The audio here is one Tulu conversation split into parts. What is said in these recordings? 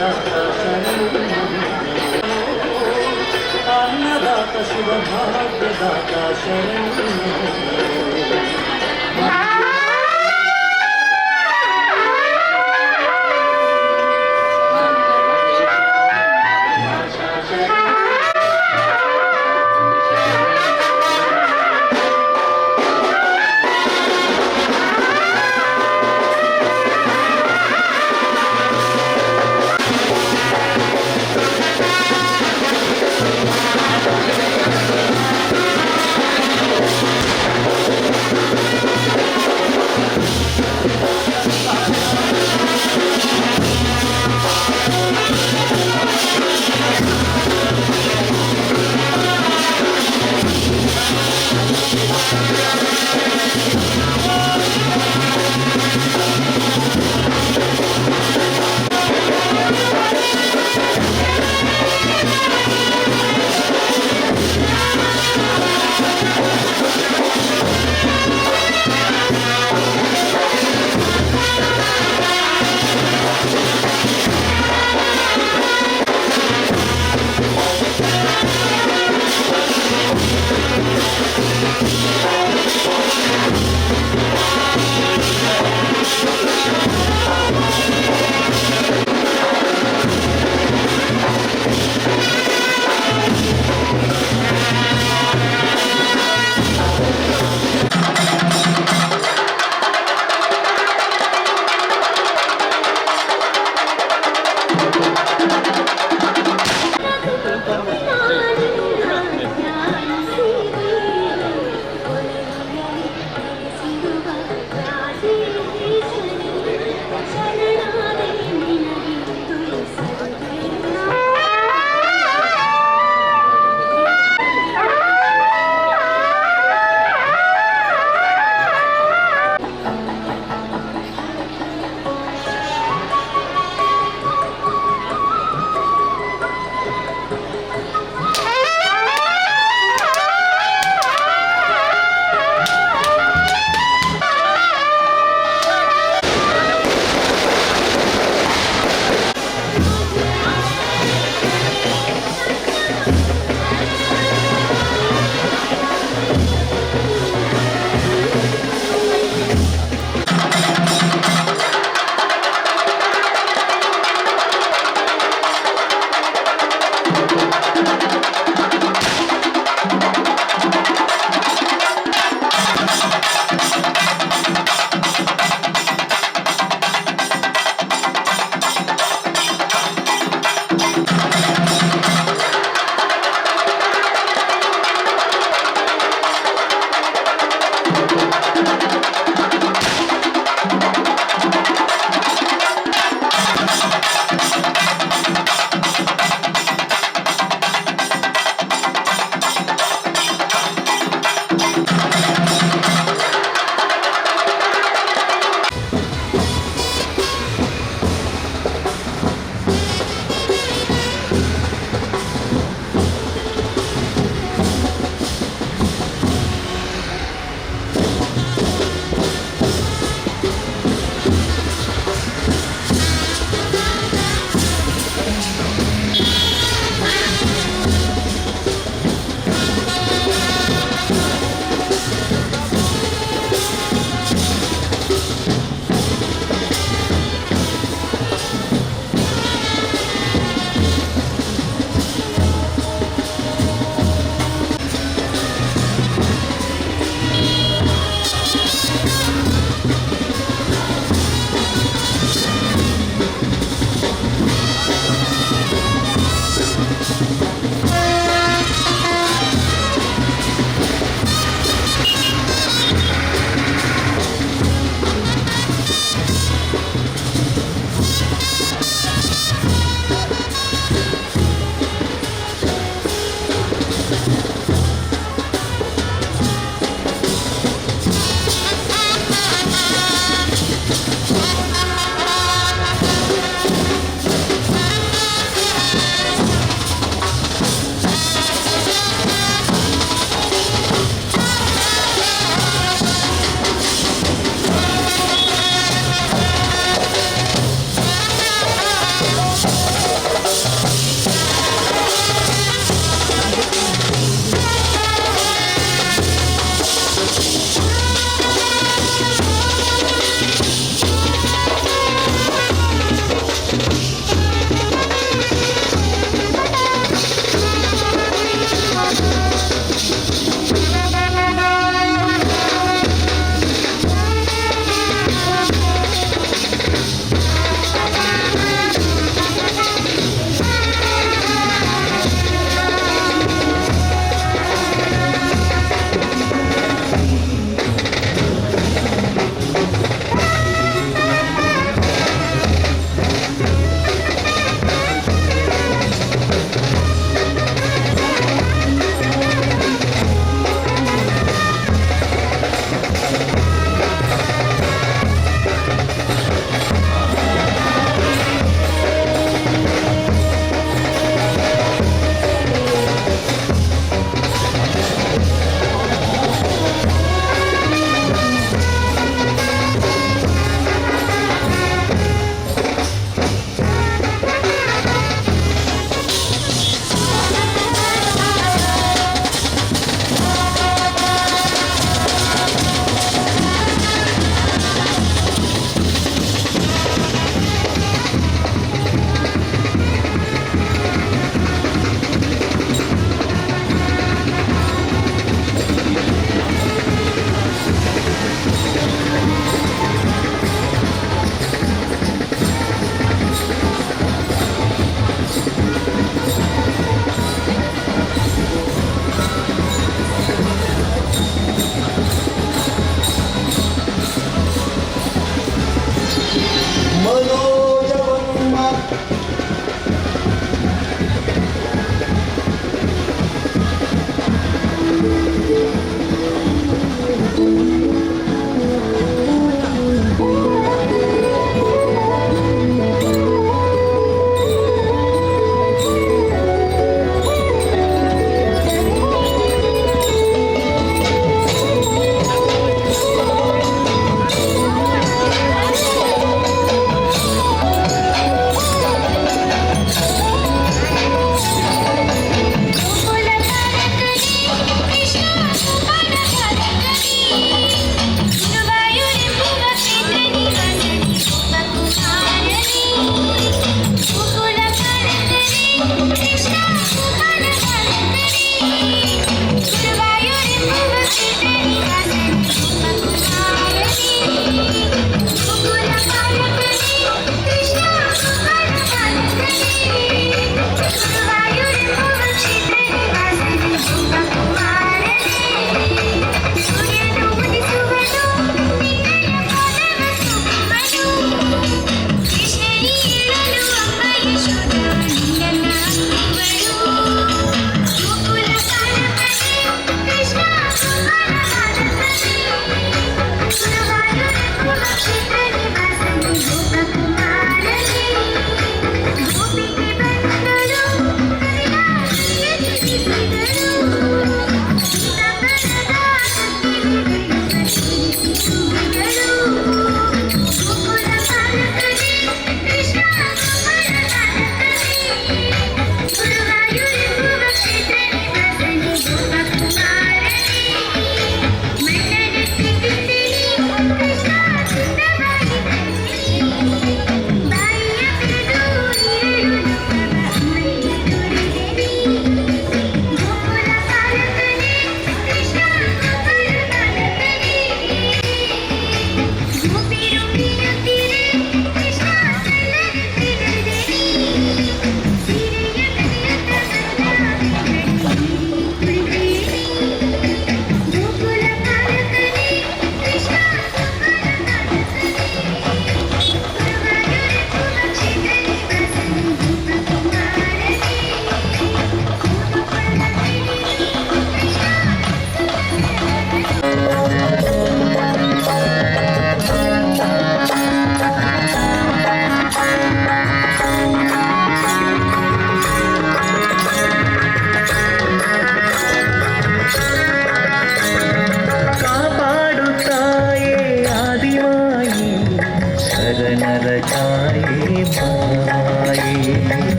ಭಾಗ್ಯದಾತ ಶರಣು. ಅನ್ನದಾತ ಶಿವ ಭಾಗ್ಯದಾತ ಶರಣು.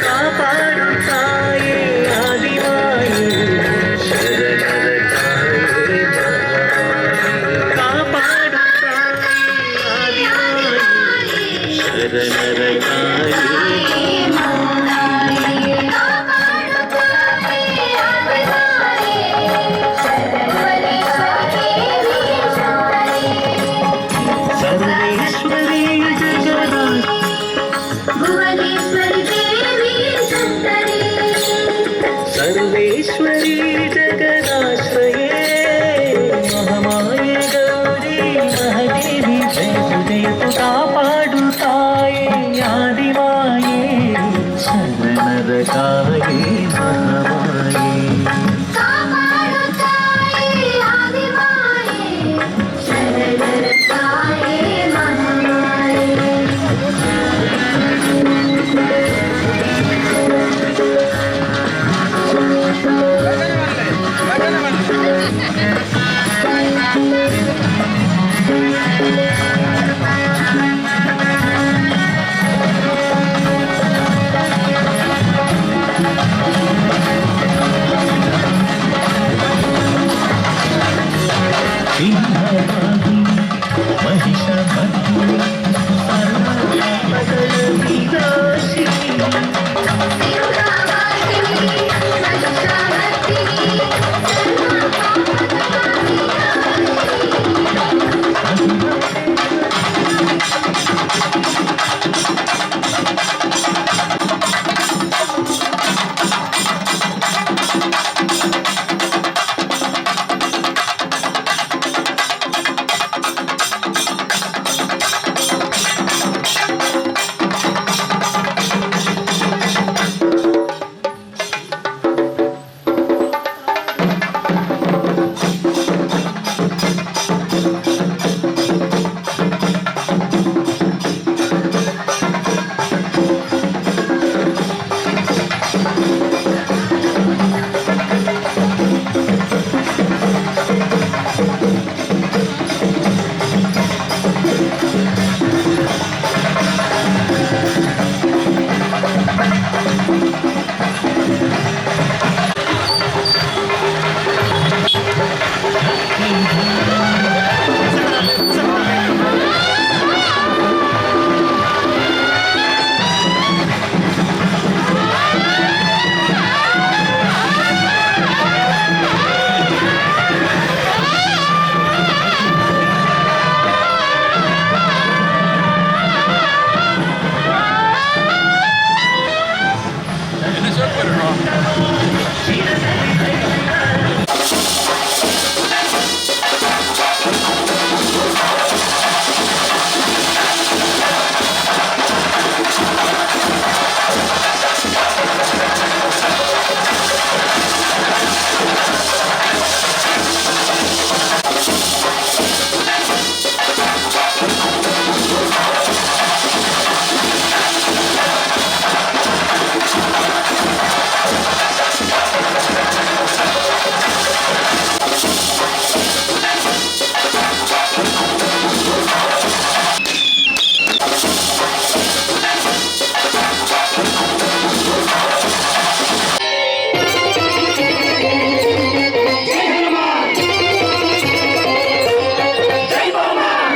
ಕಾಪಾಡು ತಾಯೇ. ಸಿಂಹವಾಹಿನಿ ಮಹಿಷಮರ್ದಿನಿ ಸರ್ವ ವಿನಾಶಿನಿ. ಸಿಂಹವಾಹಿನಿ ಮಹಿಷಮರ್ದಿನಿ ಸರ್ವ ಪಾಪಗಳ ವಿನಾಶಿನಿ.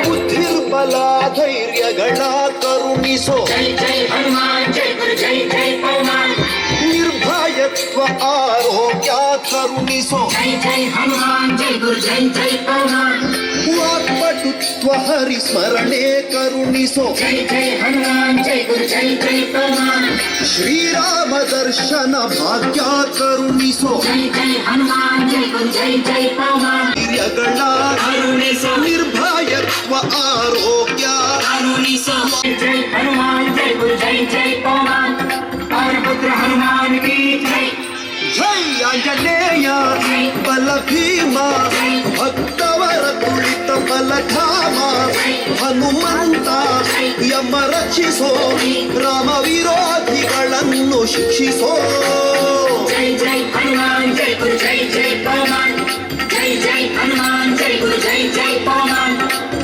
ಬುದ್ಧಿರ್ಬಲ ಧೈರ್ಯಗಳ ಕರುಣಿಸೋ. ಜೈ ಜೈ ಹನುಮಾನ್, ಜೈ ಗುರು, ಜೈ ಜೈ ಪವಮಾನ್. ನಿರ್ಭಯತ್ವ ಆರೋಗ್ಯ ಕರುಣಿಸೋ. ಜೈ ಜೈ ಹನುಮಾನ್, ಜೈ ಗುರು, ಜೈ ಜೈ ಪವಮಾನ್. ವಾಕ್ಪಟುತ್ವ ಹರಿಸ್ಮರಣೆ ಕರುಣಿಸೋ. ಜೈ ಜೈ ಹನುಮಾನ್, ಜೈ ಗುರು, ಜೈ ಜೈ ಪವಮಾನ್. ಶ್ರೀರಾಮ ದರ್ಶನ ಭಾಗ್ಯ ಕರುಣಿಸೋ. ಜೈ ಜೈ ಹನುಮಾನ್, ಜೈ ಗುರು, ಜೈ ಜೈ ಪವಮಾನ್. ಧೈರ್ಯಗಳ ಕರುಣಿಸೋ. ನಿರ್ಭಯತ್ವ ಆರೋಗ್ಯ ಕರುಣಿಸೋ. ಜೈ ಜೈ ಹನುಮಾನ್, ಜೈ ಗುರು, ಜೈ ಜೈ ಪವಮಾನ್. ಪವನಪುತ್ರ ಹನುಮಾನ್ ಕಿ ಜೈ. ಜೈ ಆಂಜನೇಯ, ಬಲ ಭೀಮ, ಭಕ್ತವರ ತುಳಿತ ಬಲಧಾಮ, ಹನುಮಂತ ಯಮ ರಕ್ಷಿಸೋ, ರಾಮ ವಿರೋಧಿಗಳನ್ನು ಶಿಕ್ಷಿಸೋ. ಜೈ ಜೈ ಹನುಮಾನ್, ಜೈ ಗುರು, ಜೈ ಜೈ ಪವಮಾನ್. ಜೈ ಜೈ ಹನುಮಾನ್, ಜೈ ಗುರು, ಜೈ ಜೈ ಪವಮಾನ್.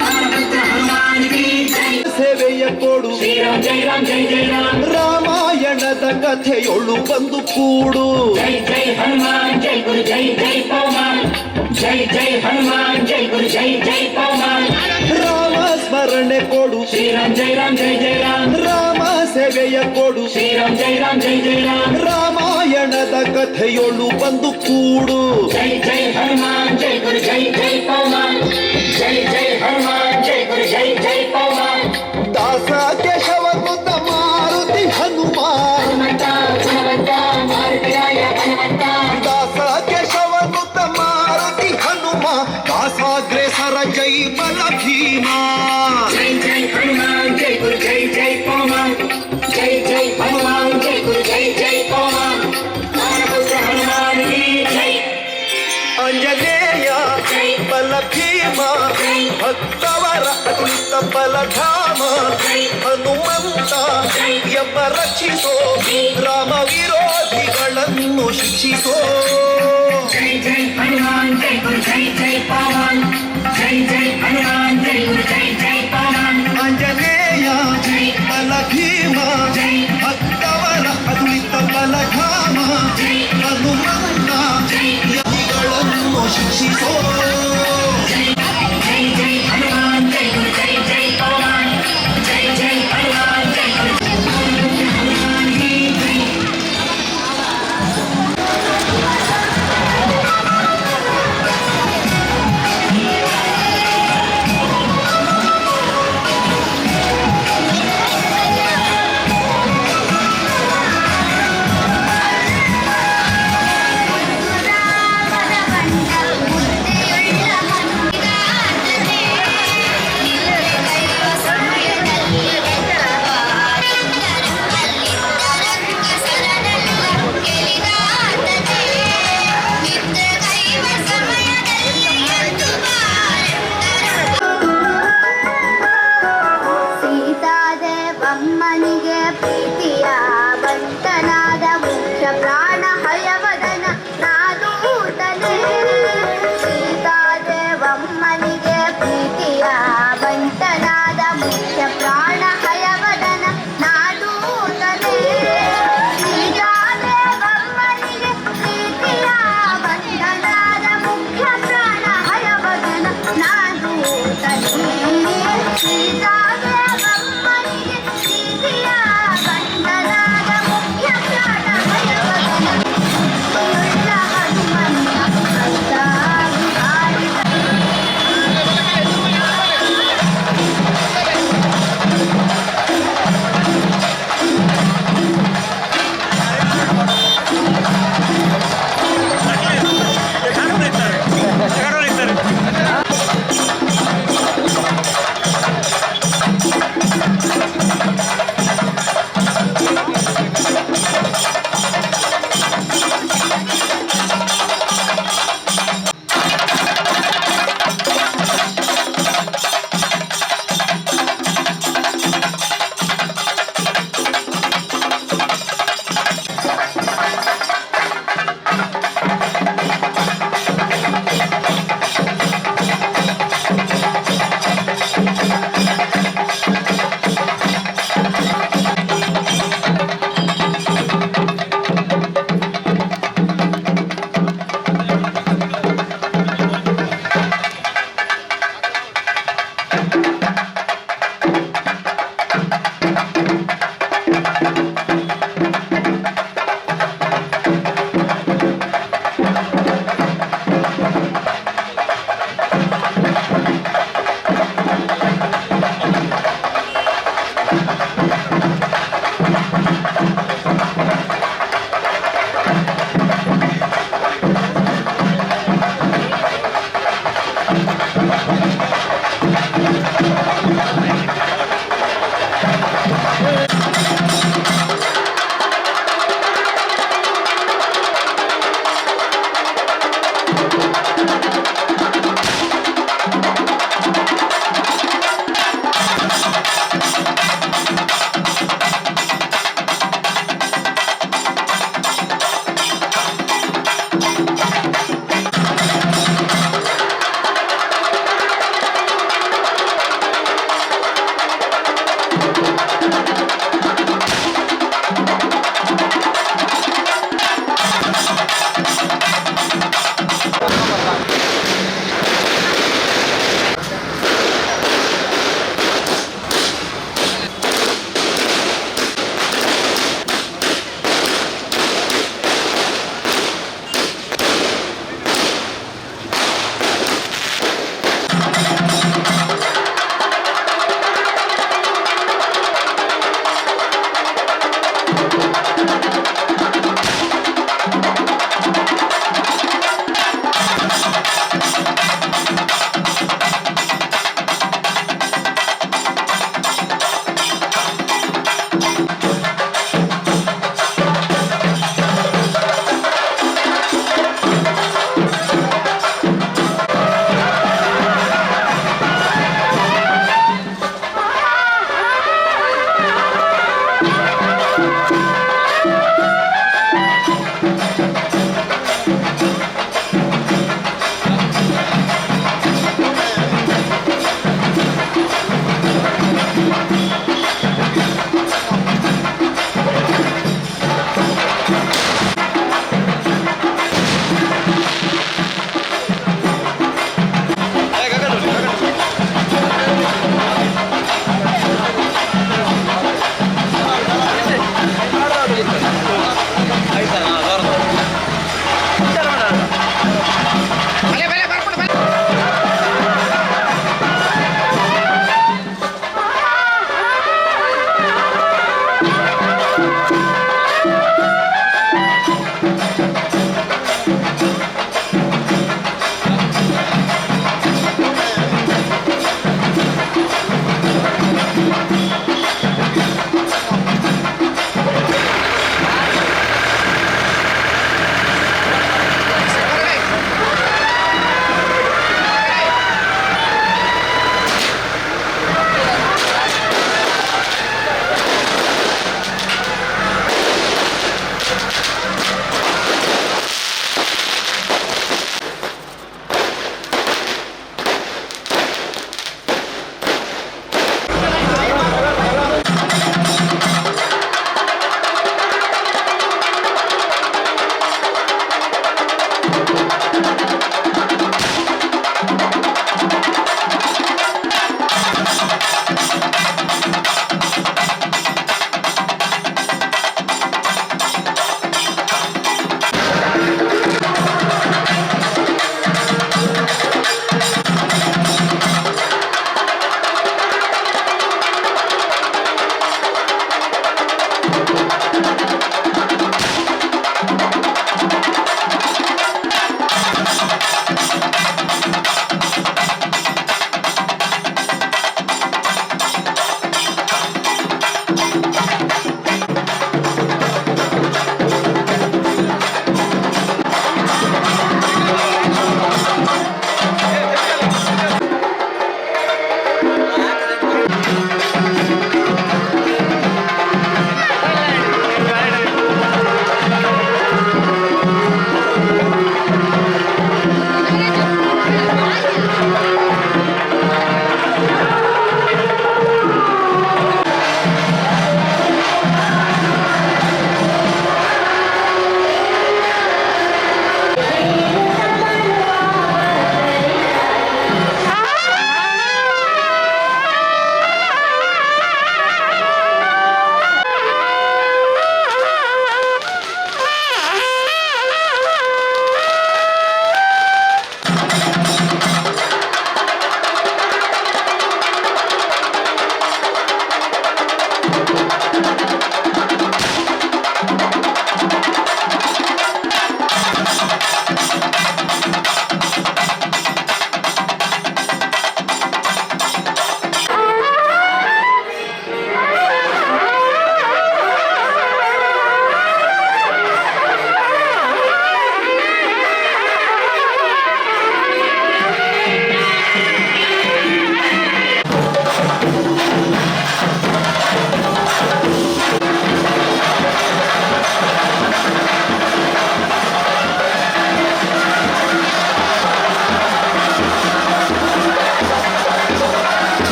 ಪವನಪುತ್ರ ಹನುಮಾನ್ ಕಿ ಜೈ. ಸೇವೆಯ ಕೊಡು. ಶ್ರೀರಾಮ್ ಜೈ ರಾಮ್, ಜೈ ಜೈ ರಾಮ್. ರಾಮಾಯಣದ ಕಥೆಯೊಳು ಬಂದು ಕೂಡು. ಜೈ ಜೈ ಹನುಮಾನ್, ಜೈ ಗುರು, ಜೈ ಜೈ ಪವಮಾನ್. ಜೈ ಜೈ ಹನುಮಾನ್, ಜೈ ಗುರು, ಜೈ ಜೈ ಪವಮಾನ್. ರಾಮ ಸ್ಮರಣೆ ಕೊಡು. ಶ್ರೀರಾಮ್ ಜೈ ರಾಮ್, ಜೈ ಜೈ ರಾಮ್. ರಾಮ ಸೇವೆಯ ಕೊಡು. ಶ್ರೀರಾಮ್ ಜೈ ರಾಮ್, ಜೈ ಜೈ ರಾಮ್. ರಾಮಾಯಣದ ಕಥೆಯೊಳು ಬಂದು ಕೂಡು. ಜೈ ಜೈ ಹನುಮಾನ್, ಜೈ ಗುರು, ಜೈ ಜೈ ಪವಮಾನ್. ಜೈ ಜೈ ಹನುಮಾನ್, ಜೈ ಗುರು, ಜೈ ಜೈ ಪವಮಾನ್. ದಾಸ ಕೇಶವ ಕೃತ ಮಾರುತಿ ಹನುಮ. ಹನುಮಂತ ಗುಣವಂತ, ಮಾರುತಿರಾಯ ಹನುಮಂತ. ದಾಸ ಕೇಶವ ಕೃತ ಮಾರುತಿ ಹನುಮ, ದಾಸಾಗ್ರೇಸರ ಜೈ ಬಲ ಭೀಮ. ಜೈ ಜೈ ಹನುಮಾನ್, ಜೈ ಗುರು, ಜೈ ಜೈ ಪವಮಾನ್. ಜೈ ಜೈ ಹನುಮಾನ್, ಜೈ ಗುರು, ಜೈ ಜೈ ಪವಮಾನ್. ಪವನಪುತ್ರ ಹನುಮಾನ್ ಕಿ ಜೈ. ಆಂಜನೇಯ, ಬಲ ಭೀಮ, ಭಕ್ತವರ ಅತುಲಿತ ಬಲಧಾಮ, ಹನುಮಂತ ಎಂಬ ರಕ್ಷಿಸೋ, ರಾಮ ವಿರೋಧಿಗಳನ್ನು ಶಿಕ್ಷಿಸೋ. ಜೈ ಜೈ ಹನುಮಾನ್, ಜೈ ಗುರು, ಜೈ ಜೈ ಪವಮಾನ್. ಜೈ ಜೈ ಹನುಮಾನ್, ಜೈ ಗುರು, ಜೈ ಜೈ ಪವಮಾನ್. ಆಂಜನೇಯ, ಬಲ ಭೀಮ, ಭಕ್ತವರ ಅತುಲಿತ ಬಲಧಾಮ, ಹನುಮಂತ ಯತಿಗಳನ್ನು ಶಿಕ್ಷಿಸೋ. ಜೈ. ರಾಮದೂತನೇ. ಸೀತಾದೇವಮ್ಮನಿಗೆ ಸೀತೆಯ ಗಂಡನಾದ ಮುಖ್ಯ ಪ್ರಾಣ ಭಯವದನ ಬುದ್ಧಿಯುಳ್ಳ ಹನುಮಂತ ಕೈಲಾಗಿ ಆಡಿದ.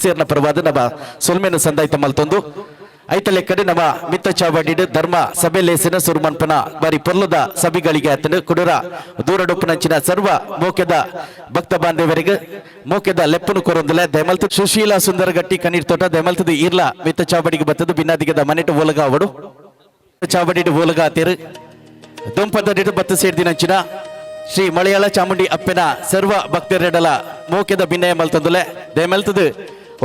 ಸದಸ್ಯರನ್ನ ಪರವಾದ ನಮ್ಮ ಸೊಲ್ಮೆನ ಸಂದಾಯ್ತ ಮಲ್ತೊಂದು ಐತ ಲೆಕ್ಕಡೆ ನಮ್ಮ ಮಿತ್ತ ಚಾವಡಿಡ್ ಧರ್ಮ ಸಭೆ ಲೇಸಿನ ಸುರುಮನ್ಪನ ಬಾರಿ ಪೊರ್ಲದ ಸಭೆಗಳಿಗೆ ಆತನು ಕುಡುರ ದೂರಡೊಪ್ಪನಂಚಿನ ಸರ್ವ ಮೋಕೆದ ಭಕ್ತ ಬಾಂಧವರಿಗೆ ಮೋಕೆದ ಲೆಪ್ಪನು ಕೊರೊಂದುಲೆ. ದಯಮಲ್ತು ಸುಶೀಲ ಸುಂದರಗಟ್ಟಿ ಕಣ್ಣೀರ್ ತೋಟ ದಯಮಲ್ತದ ಇರ್ಲ ಮಿತ್ತ ಚಾವಡಿಗೆ ಬತ್ತದು ಬಿನ್ನಾದಿಗದ ಮನೆಟು ಓಲಗಾವಡು ಚಾವಡಿಡು ಓಲಗಾತಿರು ದುಂಪದಡಿಡು ಬತ್ತು ಸೇರ್ದಿನಂಚಿನ ಶ್ರೀ ಮಲಯಾಳ ಚಾಮುಂಡಿ ಅಪ್ಪೆನ ಸರ್ವ ಭಕ್ತರೆಡಲ ಮೋಕೆದ ಭಿನ್ನಯ ಮಲ್ತಂದುಲೆ. ದಯಮಲ್ತದು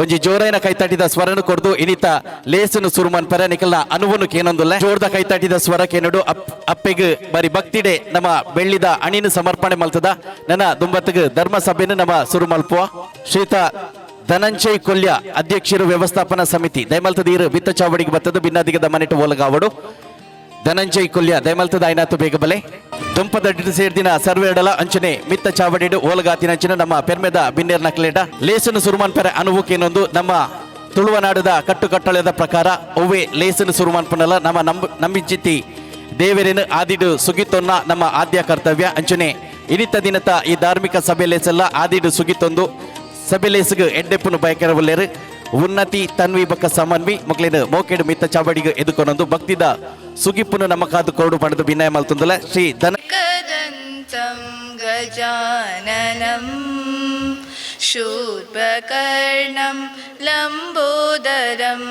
ಒಂಜಿ ಜೋರೈನ ಕೈತಾಟಿದ ಸ್ವರನು ಕೊರ್ದು ಇನಿತ ಲೇಸನು ಸುರುಮನ್ ಪರ ನಿಕಲ್ನ ಅನುವನ್ನು ಕೇನೊಂದುಲ್ಲೆ. ಜೋರ್ದ ಕೈತಾಟಿದ ಸ್ವರ ಕೇನಡು ಅಪ್ಪೆಗ್ ಬರಿ ಭಕ್ತಿಡೆ ನಮ್ಮ ಬೆಳ್ಳಿದ ಅಣಿನ ಸಮರ್ಪಣೆ ಮಲ್ತದ ನನ್ನ ದುಂಬತ್ತಿಗೆ ಧರ್ಮ ಸಭೆಯನ್ನು ನಮ್ಮ ಸುರು ಮಲ್ಪುವ. ಶ್ರೀತ ಧನಂಜಯ್ ಕೊಲ್ಯ ಅಧ್ಯಕ್ಷರು ವ್ಯವಸ್ಥಾಪನಾ ಸಮಿತಿ ದಯಮಲ್ತದ ಇರು ಬಿತ್ತ ಚಾವಡಿಗೆ ಬತ್ತದು ಬಿನ್ನಾದಿಗದ ಮನೆಟು ಓಲಗಾವಡು. ಧನಂಜಯ್ ಕೊಲ್ಯ ದಯಮಲ್ತದ ಐನಾತು ಬೇಗ ಬಲೆ. ದುಂಪದಡ್ಡಿ ಸೇರ್ದಿನ ಸರ್ವೇಡಲ ಅಂಚನೆ ಮಿತ್ತ ಚಾವಡಿಡು ಓಲಗಾತಿನ ಅಂಚಿನ ನಮ್ಮ ಪೆರ್ಮೆದ ಬಿನ್ನೇರ್ ನಕ್ಲೇಟ ಲೇಸನು ಸುರುಮಾನ್ ಪೆರೆ ಅನುವುಕೇನೊಂದು ನಮ್ಮ ತುಳುವನಾಡದ ಕಟ್ಟುಕಟ್ಟಳೆದ ಪ್ರಕಾರ ಒವ್ವೆ ಲೇಸನು ಸುರುಮಾನ್ ಪನಲ ನಮ್ಮ ನಂಬಿಂಚಿತಿ ದೇವರೇನು ಆದಿಡು ಸುಗಿತೊನ್ನ ನಮ್ಮ ಆದ್ಯ ಕರ್ತವ್ಯ. ಅಂಚನೆ ಇನಿತ ದಿನತ ಈ ಧಾರ್ಮಿಕ ಸಭೆ ಲೇಸಲ್ಲ ಆದಿಡು ಸುಗಿತೊಂದು ಸಭೆ ಲೇಸುಗು ಎಡ್ಡೆಪ್ಪುನು ಬಯಕರವಲ್ಲೇರು. ಉನ್ನತಿ ತನ್ವಿ ಬಕ್ಕ ಸಮನ್ವಿ ಮಕ್ಕಳಿನ ಮೋಕೆಡು ಮಿತ್ತ ಚಾವಡಿಗೆ ಎದುಕೊನೊಂದು ಭಕ್ತಿದ ಸುಗಿಪ್ಪುನು ನಮ್ಮ ಕಾದು ಕೋಡು ಪಡೆದು ವಿನಯ ಮಲ್ತೊಂದುಲ. ಶ್ರೀ ಧನ एकदन्तं गजाननं शूर्पकर्णं लम्बोदरम्,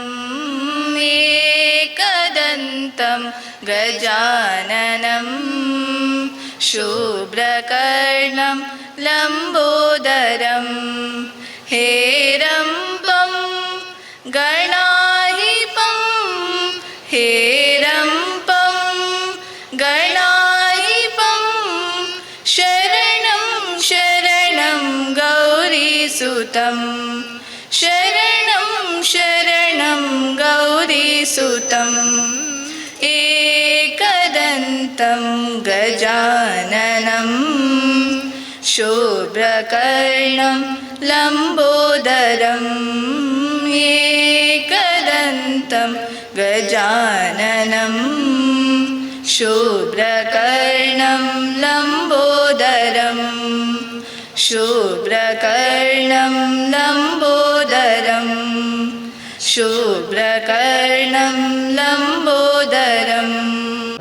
एकदन्तं गजाननं शूर्पकर्णं लम्बोदरं, हेरम्बं गणाधिपं, हेरम्बं गणाधिपं, शरणं शरणं गौरीसुतं, शरणं शरणं गौरीसुतम्. एकदन्तं गजाननं शूर्पकर्णं लम्बोदरम्, एकदन्तं गजाननं शूर्पकर्णं लम्बोदरं, शूर्पकर्णं लम्बोदरं, शूर्पकर्णं लम्बोदरम्.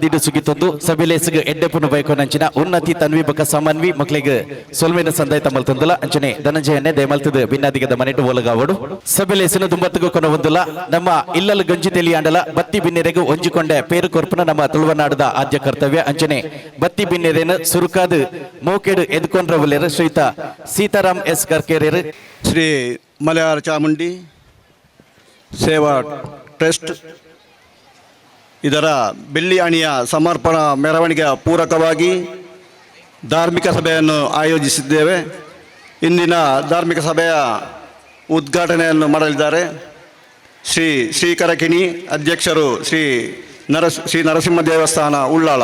ದಿಡು ಸುಗಿತೊಂದು ಸಭೆಲೇಸಿಗೆ ಎಡ್ಡೆಪುನು ಬೈಕೊನಂಚಿನ ಉನ್ನತಿ ತನ್ವಿ ಬೊಕ ಸಮನ್ವಿ ಮಕ್ಕಳಿಗೆ ಸೊಲ್ಮೆನ ಸಂದಾಯ್ತ ಮಲ್ತೊಂದುಲ. ಅಂಚನೆ ಧನಂಜಯನ್ನೇ ದಯಮಲ್ತದ ಬಿನ್ನಾದಿಗದ ಮನೆಟು ಒಲಗಾವಡು. ಸಭೆಲೇಸಿನ ದುಂಬತ್ತಿಗೂ ಕೊನ ಒಂದುಲ ನಮ್ಮ ಇಲ್ಲಲು ಗಂಜಿ ತೆಲಿಯಾಂಡಲ ಬತ್ತಿ ಬಿನ್ನೆರೆಗೂ ಒಂಜಿಕೊಂಡೆ ಪೇರು ಕೊರ್ಪುನ ನಮ್ಮ ತುಳುವನಾಡದ ಆದ್ಯ ಕರ್ತವ್ಯ. ಅಂಚನೆ ಬತ್ತಿ ಬಿನ್ನೆರೇನು ಸುರುಕಾದು ಮೋಕೆಡು ಎದ್ಕೊಂಡ್ರವಲ್ಲೇರು ಶ್ರೀತ ಸೀತಾರಾಮ್ ಎಸ್ ಕರ್ಕೇರೇರು. ಶ್ರೀ ಮಲಯಾಳ ಚಾಮುಂಡಿ ಸೇವಾ ಟ್ರಸ್ಟ್ ಇದರ ಬೆಳ್ಳಿ ಅಣಿಯ ಸಮರ್ಪಣಾ ಮೆರವಣಿಗೆಯ ಪೂರಕವಾಗಿ ಧಾರ್ಮಿಕ ಸಭೆಯನ್ನು ಆಯೋಜಿಸಿದ್ದೇವೆ. ಇಂದಿನ ಧಾರ್ಮಿಕ ಸಭೆಯ ಉದ್ಘಾಟನೆಯನ್ನು ಮಾಡಲಿದ್ದಾರೆ ಶ್ರೀ ಶ್ರೀಕರಕಿಣಿ ಅಧ್ಯಕ್ಷರು ಶ್ರೀ ನರಸಿಂಹ ದೇವಸ್ಥಾನ, ಉಳ್ಳಾಳ.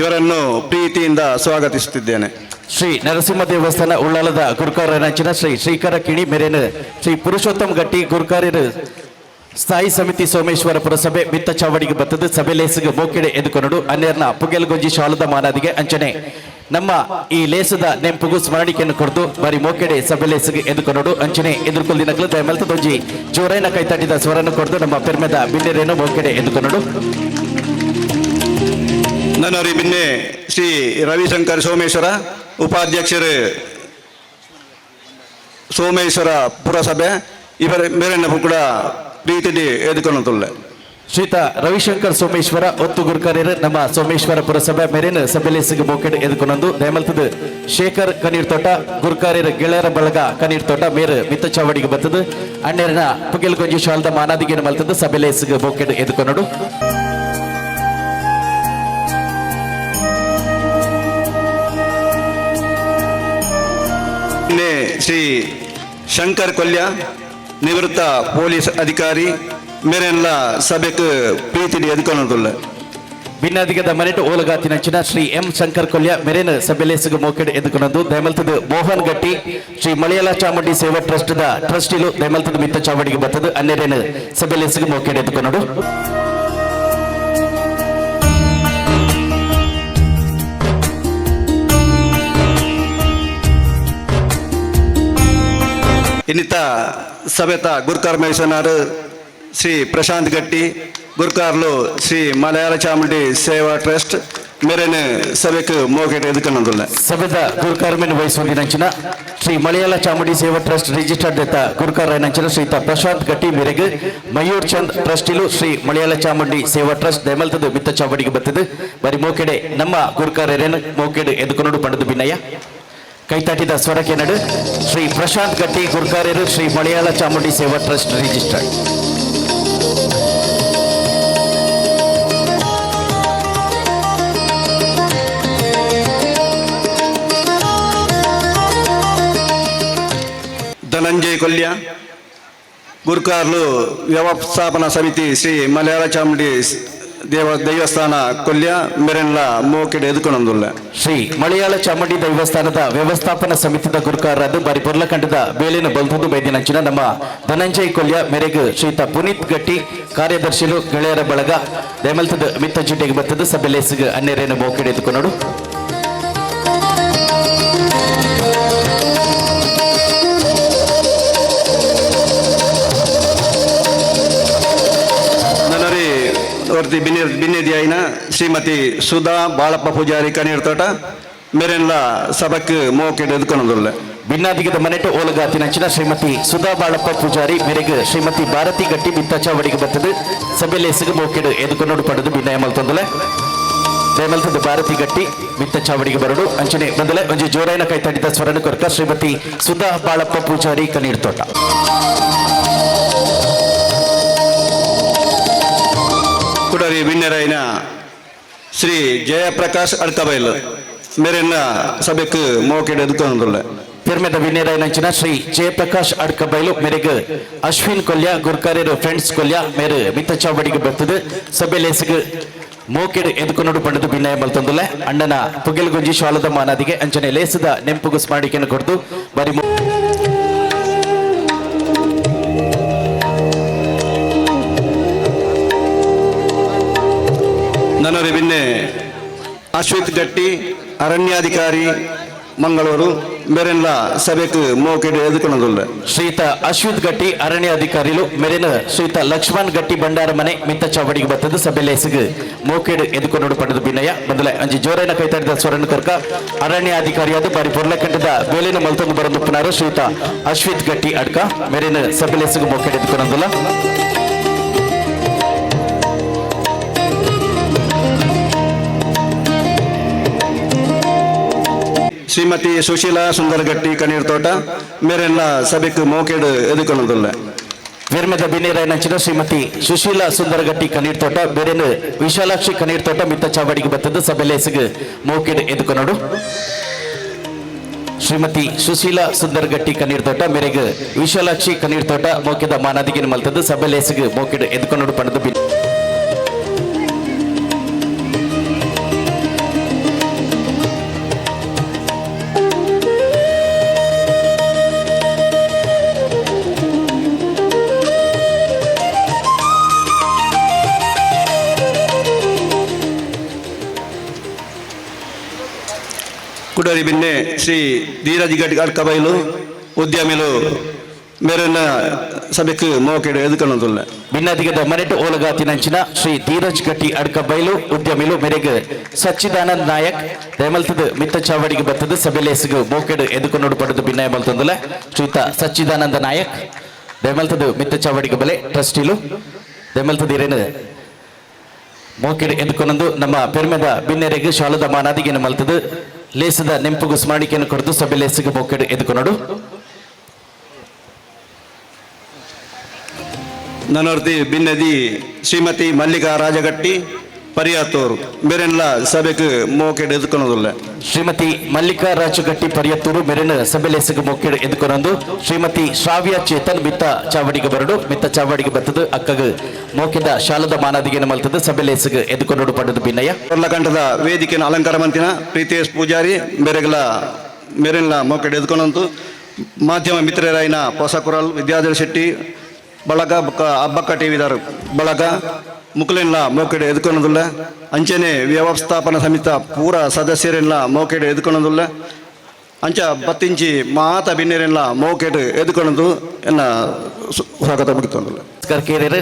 ಇವರನ್ನು ಪ್ರೀತಿಯಿಂದ ಸ್ವಾಗತಿಸುತ್ತಿದ್ದೇನೆ. ಶ್ರೀ ನರಸಿಂಹ ದೇವಸ್ಥಾನ ಉಳ್ಳಾಲದ ಗುರುಕಾರನಂಚಿನ ಶ್ರೀ ಶ್ರೀಕರ ಕಿಣಿ ಮೆರೇನು ಶ್ರೀ ಪುರುಷೋತ್ತಮ ಗಟ್ಟಿ ಗುರುಕಾರ್ಯರು ಸ್ಥಾಯಿ ಸಮಿತಿ ಸೋಮೇಶ್ವರ ಪುರಸಭೆ ಮಿತ್ತ ಚಾವಡಿಗೆ ಬತ್ತದು ಸಭೆ ಲೇಸಿಗೆ ಮೋಕೆಡೆ ಎದುಕೊನಡು. ಅನ್ನೇರ್ನ ಪುಗೆಲ್ಗೊಂಜಿ ಶಾಲದ ಮಾನಾದಿಗೆ ಅಂಚನೆ ನಮ್ಮ ಈ ಲೇಸದ ನೆಂಪುಗು ಸ್ಮರಣಿಕೆಯನ್ನು ಕೊಡ್ದು ಬಾರಿ ಮೋಕೆಡೆ ಸಭೆ ಲೇಸಿಗೆ ಎದುಕೊನಡು. ಅಂಚನೆ ಎದುರ್ಕೊಲ್ದಿನಕ್ಲು ದಯಮಲ್ತದೊಂಜಿ ಜೋರೈನ ಕೈತಟ್ಟಿದ ಸ್ವರನ್ನು ಕೊಡ್ದು ನಮ್ಮ ಪೆರ್ಮೆದ ಬಿನ್ನೆರೇನು ಮೋಕೆಡೆ ಎದುಕೊನಡು. ನನ್ನರಿ ಬಿನ್ನೆ ಶ್ರೀ ರವಿಶಂಕರ್ ಸೋಮೇಶ್ವರ, ಉಪಾಧ್ಯಕ್ಷರು, ಸೋಮೇಶ್ವರ ಪುರಸಭೆ. ಇವರ ಮೇರೆನ ಕೂಡ ಪ್ರೀತಿಡಿ ಎದುಕೊಳ್ಳುತ್ತುಳ್ಳೆ. ಶ್ರೀತ ರವಿಶಂಕರ್ ಸೋಮೇಶ್ವರ ಒತ್ತು ಗುರ್ಕಾರ್ಯರು ನಮ್ಮ ಸೋಮೇಶ್ವರ ಪುರಸಭೆ ಮೇರಿನ ಸಭೆಲೇಸಿಗೆ ಮೋಕೆಡ್ ಎದುಕೊನೊಂದು. ದಯಮಲ್ತದ ಶೇಖರ್ ಕನೀರ್ ತೋಟ ಗುರ್ಕಾರ್ಯರ ಗೆಳೆಯರ ಬಳಗ ಕನೀರ್ ತೋಟ ಮೇರು ಮಿತ್ತ ಚಾವಡಿಗೆ ಬತ್ತದು ಅಣ್ಣೆರನ ಪುಗೆಲ್ಗೊಂಜಿ ಶಾಲದ ಮಾನಾದಿಗೆ ಮಲ್ತದ ಸಭೆಲೇಸಿಗೆ ಮೋಕೆಡ್ ಎದುಕೊನಡು. ಇನ್ನೆ ಶ್ರೀ ಶಂಕರ್ ಕೊಲ್ಯ, ನಿವೃತ್ತ ಪೊಲೀಸ್ ಅಧಿಕಾರಿ, ಮೇರೆಲ್ಲ ಸಭೆಗೆ ಪ್ರೀತಿಡಿ ಎದುಕೊಳ್ಳುತ್ತುಳ್ಳೆ. ಭಿನ್ನಾದಿಗದ ಮನೆಟು ಓಲಗಾತಿನಂಚಿನ ಶ್ರೀ ಎಂ ಶಂಕರ್ ಕೊಲ್ಯ ಮೆರೇನ ಸಭೆಲೇಸಿಗೆ ಮೋಕೆಡ್ ಎದುಕೊನೊಂದು. ದಯಮಲ್ತದ ಮೋಹನ್ ಗಟ್ಟಿ ಶ್ರೀ ಮಲಯಾಳ ಚಾಮುಂಡಿ ಸೇವಾ ಟ್ರಸ್ಟ್ the ಟ್ರಸ್ಟಿಲು ದಯಮಲ್ತದ ಮಿತ್ತ ಚಾವಡಿಗೆ ಬತ್ತದು ಅನ್ನೆರೇನು ಸಭೆಲೇಸಿಗೆ ಮೋಕೆಡ್ ಎದುಕೊನಡು. ಇನ್ನಿತ ಸಭೆತ ಗುರ್ಕಾರ್ ಮೇಸನಾರು ಶ್ರೀ ಪ್ರಶಾಂತ್ ಗಟ್ಟಿ ಗುರ್ಕಾರ್ಲು ಶ್ರೀ ಮಲಯಾಳ ಚಾಮುಂಡಿ ಸೇವಾ ಟ್ರಸ್ಟ್ ಮೇರೆನ ಸಭೆಕ್ ಮೋಕೆಟ್ ಎದುಕನ್ನದುಲ್ಲ. ಸಭೆದ ಗುರುಕಾರ್ಮೆನ್ ವಹಿಸುವಂದಿನಂಚಿನ ಶ್ರೀ ಮಲಯಾಳ ಚಾಮುಂಡಿ ಸೇವಾ ಟ್ರಸ್ಟ್ ರಿಜಿಸ್ಟರ್ಡ್ ದತ್ತ ಗುರುಕಾರನಂಚಿನ ಶ್ರೀತ ಪ್ರಶಾಂತ್ ಗಟ್ಟಿ ಮೇರೆಗೆ ಮಯೂರ್ ಚಂದ್ ಟ್ರಸ್ಟಿಲು ಶ್ರೀ ಮಲಯಾಳ ಚಾಮುಂಡಿ ಸೇವಾ ಟ್ರಸ್ಟ್ ದಯಮಲ್ತದ ಮಿತ್ತ ಚಾವಡಿಗೆ ಬರ್ತದೆ. ಬರಿ ಮೋಕೆಡೆ ನಮ್ಮ ಗುರುಕಾರರೇನು ಮೋಕೆಡೆ ಎದುಕೊನೋಡು ಪಂಡದು ಬಿನ್ನಯ್ಯ. ಕೈತಾಟಿದ ಸ್ವರಕ್ಕೆ ನಡು ಶ್ರೀ ಪ್ರಶಾಂತ್ ಗಟ್ಟಿ ಗುರುಕಾರ್ಯರು ಶ್ರೀ ಮಲಯಾಳ ಚಾಮುಂಡಿ ಸೇವಾ ಟ್ರಸ್ಟ್ ರಿಜಿಸ್ಟರ್ಡ್. ಧನಂಜಯ್ ಕೊಲ್ಯ ಗುರ್ಕಾರ್ಲು ವ್ಯವಸ್ಥಾಪನಾ ಸಮಿತಿ ಶ್ರೀ ಮಲಯಾಳ ಚಾಮುಂಡಿ ದೇವಸ್ಥಾನ ಕೊಲ್ಯ ಮೆರೆನ್ಲ ಮೋಕೆಡ್ ಎದುಕೊನೊಂದುಲ್ಲ. ಶ್ರೀ ಮಲಯಾಳ ಚಾಮುಂಡಿ ದೇವಸ್ಥಾನದ ವ್ಯವಸ್ಥಾಪನಾ ಸಮಿತಿದ ಗುರುಕಾರರಾದ ಬಾರಿ ಪೊರ್ಲಕಂಠದ ಬೇಲಿನ ಬಲ್ತುಂದು ಬೈದಿನಂಚಿನ ನಮ್ಮ ಧನಂಜಯ್ ಕೊಲ್ಯ ಮೇರೆಗೆ ಶ್ರೀತ ಪುನೀತ್ ಗಟ್ಟಿ ಕಾರ್ಯದರ್ಶಿಲು ಗೆಳೆಯರ ಬಳಗ ದಯಮಲ್ತದ ಮಿತ್ತ ಜಿಡ್ಡೆಗೆ ಬರ್ತದ ಸಭೆ ಲೇಸಿಗೆ ಅನ್ನೇರೇನು ಮೋಕೆಡ್ ಎದುಕೊನೋಡು. ನನರಿ ವರ್ತಿ ಬಿನ್ನೆ ಬಿನ್ನೆದಿಯಾಯಿನ ಶ್ರೀಮತಿ ಸುಧಾ ಬಾಳಪ್ಪ ಪೂಜಾರಿ ಕನೀರ್ ತೋಟ ಮೆರೆನ್ಲ ಸಭಕ್ ಮೋಕೆಡ್ ಎದುಕೊನೊಂದುಲ್ಲ. ಭಿನ್ನಾದಿಗದ ಮನೆಟು ಓಲಗಾತಿನಂಚಿನ ಶ್ರೀಮತಿ ಸುಧಾ ಬಾಳಪ್ಪ ಪೂಜಾರಿ ಮೇರೆಗೆ ಶ್ರೀಮತಿ ಭಾರತಿ ಗಟ್ಟಿ ಮಿತ್ತಚಾವಡಿಗೆ ಬರ್ತದೆ ಸಭೆ ಲೇಸಿಗೆ ಮೋಕೆಡ್ ಎದುಕೊನೋಡು ಪಡೆದು ಭಿನ್ನಯ ಮಲ್ತೊಂದುಲೆ. ದಯಮಲ್ತದ ಭಾರತಿ ಗಟ್ಟಿ ಮಿತ್ತ ಚಾವಡಿಗೆ ಬರಡು ಅಂಚನೆ ಬಂದಲೆ ಒಂಜಿ ಜೋರಾಯನ ಕೈತಡಿದ ಸ್ವರಣ ಕೊರಕ ಶ್ರೀಮತಿ ಸುಧಾ ಬಾಳಪ್ಪ ಪೂಜಾರಿ ಕನೀರ್ ತೋಟ. ಕುಡರಿ ಬಿನ್ನೆರಾಯಿನ ಶ್ರೀ ಜಯಪ್ರಕಾಶ್ ಅಡ್ಕಬೈಲ್ ಮೆರೆನ್ನ ಸಭೆಕ್ ಮೋಕೆಡ್ ಎದುಕೊನೊಂದುಲ್ಲ. ಪೆರ್ಮೆದ ವಿನೇರಾಯನಂಚಿನ ಶ್ರೀ ಜಯಪ್ರಕಾಶ್ ಅಡ್ಕಬೈಲು ಮೇರೆಗೆ ಅಶ್ವಿನ್ ಕೊಲ್ಯ ಗುರ್ಕಾರ್ಯರು ಫ್ರೆಂಡ್ಸ್ ಕೊಲ್ಯ ಮೇರೆ ಮಿತ್ತ ಚಾವಡಿಗೆ ಬರ್ತದೆ ಸಭೆ ಲೇಸಿಗೆ ಮೋಕೆಡ್ ಎದುಕೊನೋಡು ಪಂಡದು ಭಿನ್ನಯ ಮಲ್ತೊಂದುಲೆ. ಅಣ್ಣನ ಪುಗೆಲ್ಗುಂಜಿ ಶಾಲದ ಮಾನಾದಿಗೆ ಅಂಚನೆ ಲೇಸದ ನೆಂಪುಗು ಸ್ಮಾರಣಿಕೆಯನ್ನು ಕೊಡ್ದು ಬರಿ ನನರಿ ಬಿನ್ನೆ ಅಶ್ವಿತ್ ಗಟ್ಟಿ ಅರಣ್ಯಾಧಿಕಾರಿ ಮಂಗಳೂರು ಮೆರೆನ್ಲ ಸಭೆಕ್ ಮೋಕೆಡ್ ಎದುಕೊನೊಂದುಲ್ಲ. ಶ್ರೀತ ಅಶ್ವಿತ್ ಗಟ್ಟಿ ಅರಣ್ಯ ಅಧಿಕಾರಿಲು ಮೆರೆನ ಶ್ರೀತ ಲಕ್ಷ್ಮಣ್ ಗಟ್ಟಿ ಭಂಡಾರ ಮನೆ ಮಿತ್ತ ಚಾವಡಿಗೆ ಬರ್ತದೆ ಸಭೆ ಲೇಸಿಗೆ ಮೋಕೆಡ್ ಎದುಕೊನೋಡು ಪಡೆದು ಬಿನ್ನಯ ಬಂದಲೆ ಅಂಜಿ ಜೋರೈನ ಕೈತಾಡಿದ ಸ್ವರಣ ಕರ್ಕ ಅರಣ್ಯ ಅಧಿಕಾರಿಯಾದ ಬಾರಿ ಪೊರ್ಲಕಂಠದ ಬೇಲಿನ ಮಲ್ತೊಂದು ಬರಂದುಪ್ಪನಾರು ಶ್ರೀತ ಅಶ್ವಿತ್ ಗಟ್ಟಿ ಅಡ್ಕ ಮೆರೆನ ಸಭೆ ಲೇಸಿಗೆ ಮೋಕೆಡ್ ಎದುಕೊನೊಂದುಲ್ಲ. ಶ್ರೀಮತಿ ಸುಶೀಲಾ ಸುಂದರಗಟ್ಟಿ ಕನೀರ್ ತೋಟ ಮೇರೆಲ್ಲ ಸಭೆಕ್ ಮೋಕೆಡ್ ಎದುಕೊನೊಂದುಲ್ಲ. ವೇರ್ಮೆದ ಬಿನೇರಾಯನಂಚಿನ ಶ್ರೀಮತಿ ಸುಶೀಲಾ ಸುಂದರಗಟ್ಟಿ ಕನೀರ್ ತೋಟ ಬೇರೆನು ವಿಶಾಲಾಕ್ಷಿ ಕನೀರ್ ತೋಟ ಮಿತ್ತ ಚಾವಡಿಗೆ ಬರ್ತದೆ ಸಭೆ ಲೇಸಿಗೆ ಮೋಕೆಡ್ ಎದುಕೊನೋಡು. ಶ್ರೀಮತಿ ಸುಶೀಲಾ ಸುಂದರಗಟ್ಟಿ ಕನೀರ್ ತೋಟ ಮೇರೆಗೆ ವಿಶಾಲಾಕ್ಷಿ ಕನೀರ್ ತೋಟ ಮೋಕೆದ ಮಾನಾದಿಗೆ ಮಲ್ತದ್ದು ಸಭೆ ಲೇಸಿಗೆ ಮೋಕೆಡ್ ಎದುಕೊನೋಡು ಪಡೆದು ಬಿನ್ ಕುಡರಿ ಬಿನ್ನೆ ಶ್ರೀ ಧೀರಜ್ ಗಟ್ಟಿ ಅಡ್ಕಬೈಲು ಉದ್ಯಮಿಲು ಮೇರೆನ ಸಭೆಕ್ ಮೋಕೆಡ್ ಎದುಕೊನೊಂದುಲ್ಲ. ಭಿನ್ನಾದಿಗದ ಮನೆಟು ಓಲಗಾತಿನಂಚಿನ ಶ್ರೀ ಧೀರಜ್ ಗಟ್ಟಿ ಅಡ್ಕಬೈಲು ಉದ್ಯಮಿಲು ಮೇರೆಗೆ ಸಚ್ಚಿದಾನಂದ್ ನಾಯಕ್ ದಯಮಲ್ತದ ಮಿತ್ತ ಚಾವಡಿಗೆ ಬರ್ತದ ಸಭೆ ಲೇಸಿಗೆ ಮೋಕೆಡ್ ಎದುಕೊನೋಡು ಪಡೆದು ಭಿನ್ನಯ ಮಲ್ತೊಂದುಲ್ಲ. ಶ್ರೀತ ಸಚ್ಚಿದಾನಂದ ನಾಯಕ್ ದಯಮಲ್ತದ ಮಿತ್ತ ಚಾವಡಿಗೆ ಬಲೆ ಟ್ರಸ್ಟಿಲು ದಯಮಲ್ತದ ಇರೇನು ಮೋಕೆಡ್ ಎದುಕೊನೊಂದು ನಮ್ಮ ಪೆರ್ಮೆದ ಬಿನ್ನೆರೆಗೆ ಶಾಲದ ಮಾನಾದಿಗೆನು ಮಲ್ತದ ಲೇಸದ ನೆಂಪುಗು ಸ್ಮರಣಿಕೆಯನ್ನು ಕೊಡ್ದು ಸಭೆ ಲೇಸಿಗೆ ಮೋಕೆಡ್ ಎದುಕೊನೋಡು. ನನರ್ತಿ ಬಿನ್ನದಿ ಶ್ರೀಮತಿ ಮಲ್ಲಿಕಾ ರಾಜಗಟ್ಟಿ ಪರಿಯಾತ್ತೂರು ಮೇರೆನ್ಲ ಸಭೆಕ್ ಮೋಕೆಡ್ ಎದುಕೊನೊಂದುಲ್ಲ. ಶ್ರೀಮತಿ ಮಲ್ಲಿಕಾ ರಾಜಗಟ್ಟಿ ಪರಿಯತ್ತೂರು ಮೆರೆನ ಸಭೆ ಲೇಸಿಗೆ ಮೋಕೆಡ್ ಎದುಕೊನೊಂದು ಶ್ರೀಮತಿ ಶ್ರಾವ್ಯ ಚೇತನ್ ಮಿತ್ತ ಚಾವಡಿಗೆ ಬರಡು ಮಿತ್ತ ಚಾವಡಿಗೆ ಬರ್ತದ ಅಕ್ಕಗ ಮೋಕೆದ ಶಾಲದ ಮಾನಾದಿಗೆನ ಮಲ್ತದ ಸಭೆ ಲೇಸಿಗೆ ಎದುಕೊನೋಡು ಪಡೆದು ಬಿನ್ನಯ್ಯ. ಕೊರ್ಲಕಂಠದ ವೇದಿಕೆನ ಅಲಂಕಾರ ಮಂತಿನ ಪ್ರೀತೇಶ್ ಪೂಜಾರಿ ಮೇರೆಗಲ ಮೇರೆನ್ಲ ಮೋಕೆಡ್ ಎದುಕೊನೊಂದು. ಮಾಧ್ಯಮ ಮಿತ್ರರಾಯಿನ ಪೊಸಕುರಲ್ ವಿದ್ಯಾಧರ ಶೆಟ್ಟಿ ಬಳಗ ಬೊಕ್ಕ ಅಬ್ಬಕ್ಕ ಟಿವಿದಾರು ಬಳಗ ಮುಕ್ಲೆನ್ಲ ಮೋಕೆಡ್ ಎದುಕೊನೊಂದುಲ್ಲ. ಅಂಚನೆ ವ್ಯವಸ್ಥಾಪನಾ ಸಮಿತ ಪೂರ ಸದಸ್ಯರೆಲ್ಲ ಮೋಕೆಡ್ ಎದುಕೊನೊಂದುಲ್ಲ. ಅಂಚ ಬತ್ತಿಂಚಿ ಮಾತ ಬಿನ್ನೆರೆಲ್ಲ ಮೋಕೆಟ್ ಎದ್ಕೊಂಡು ಎನ್ನ ಸ್ವಾಗತ ಮುಗಿತೊಂದಿಲ್ಲ. ಕೇರಿಯರ್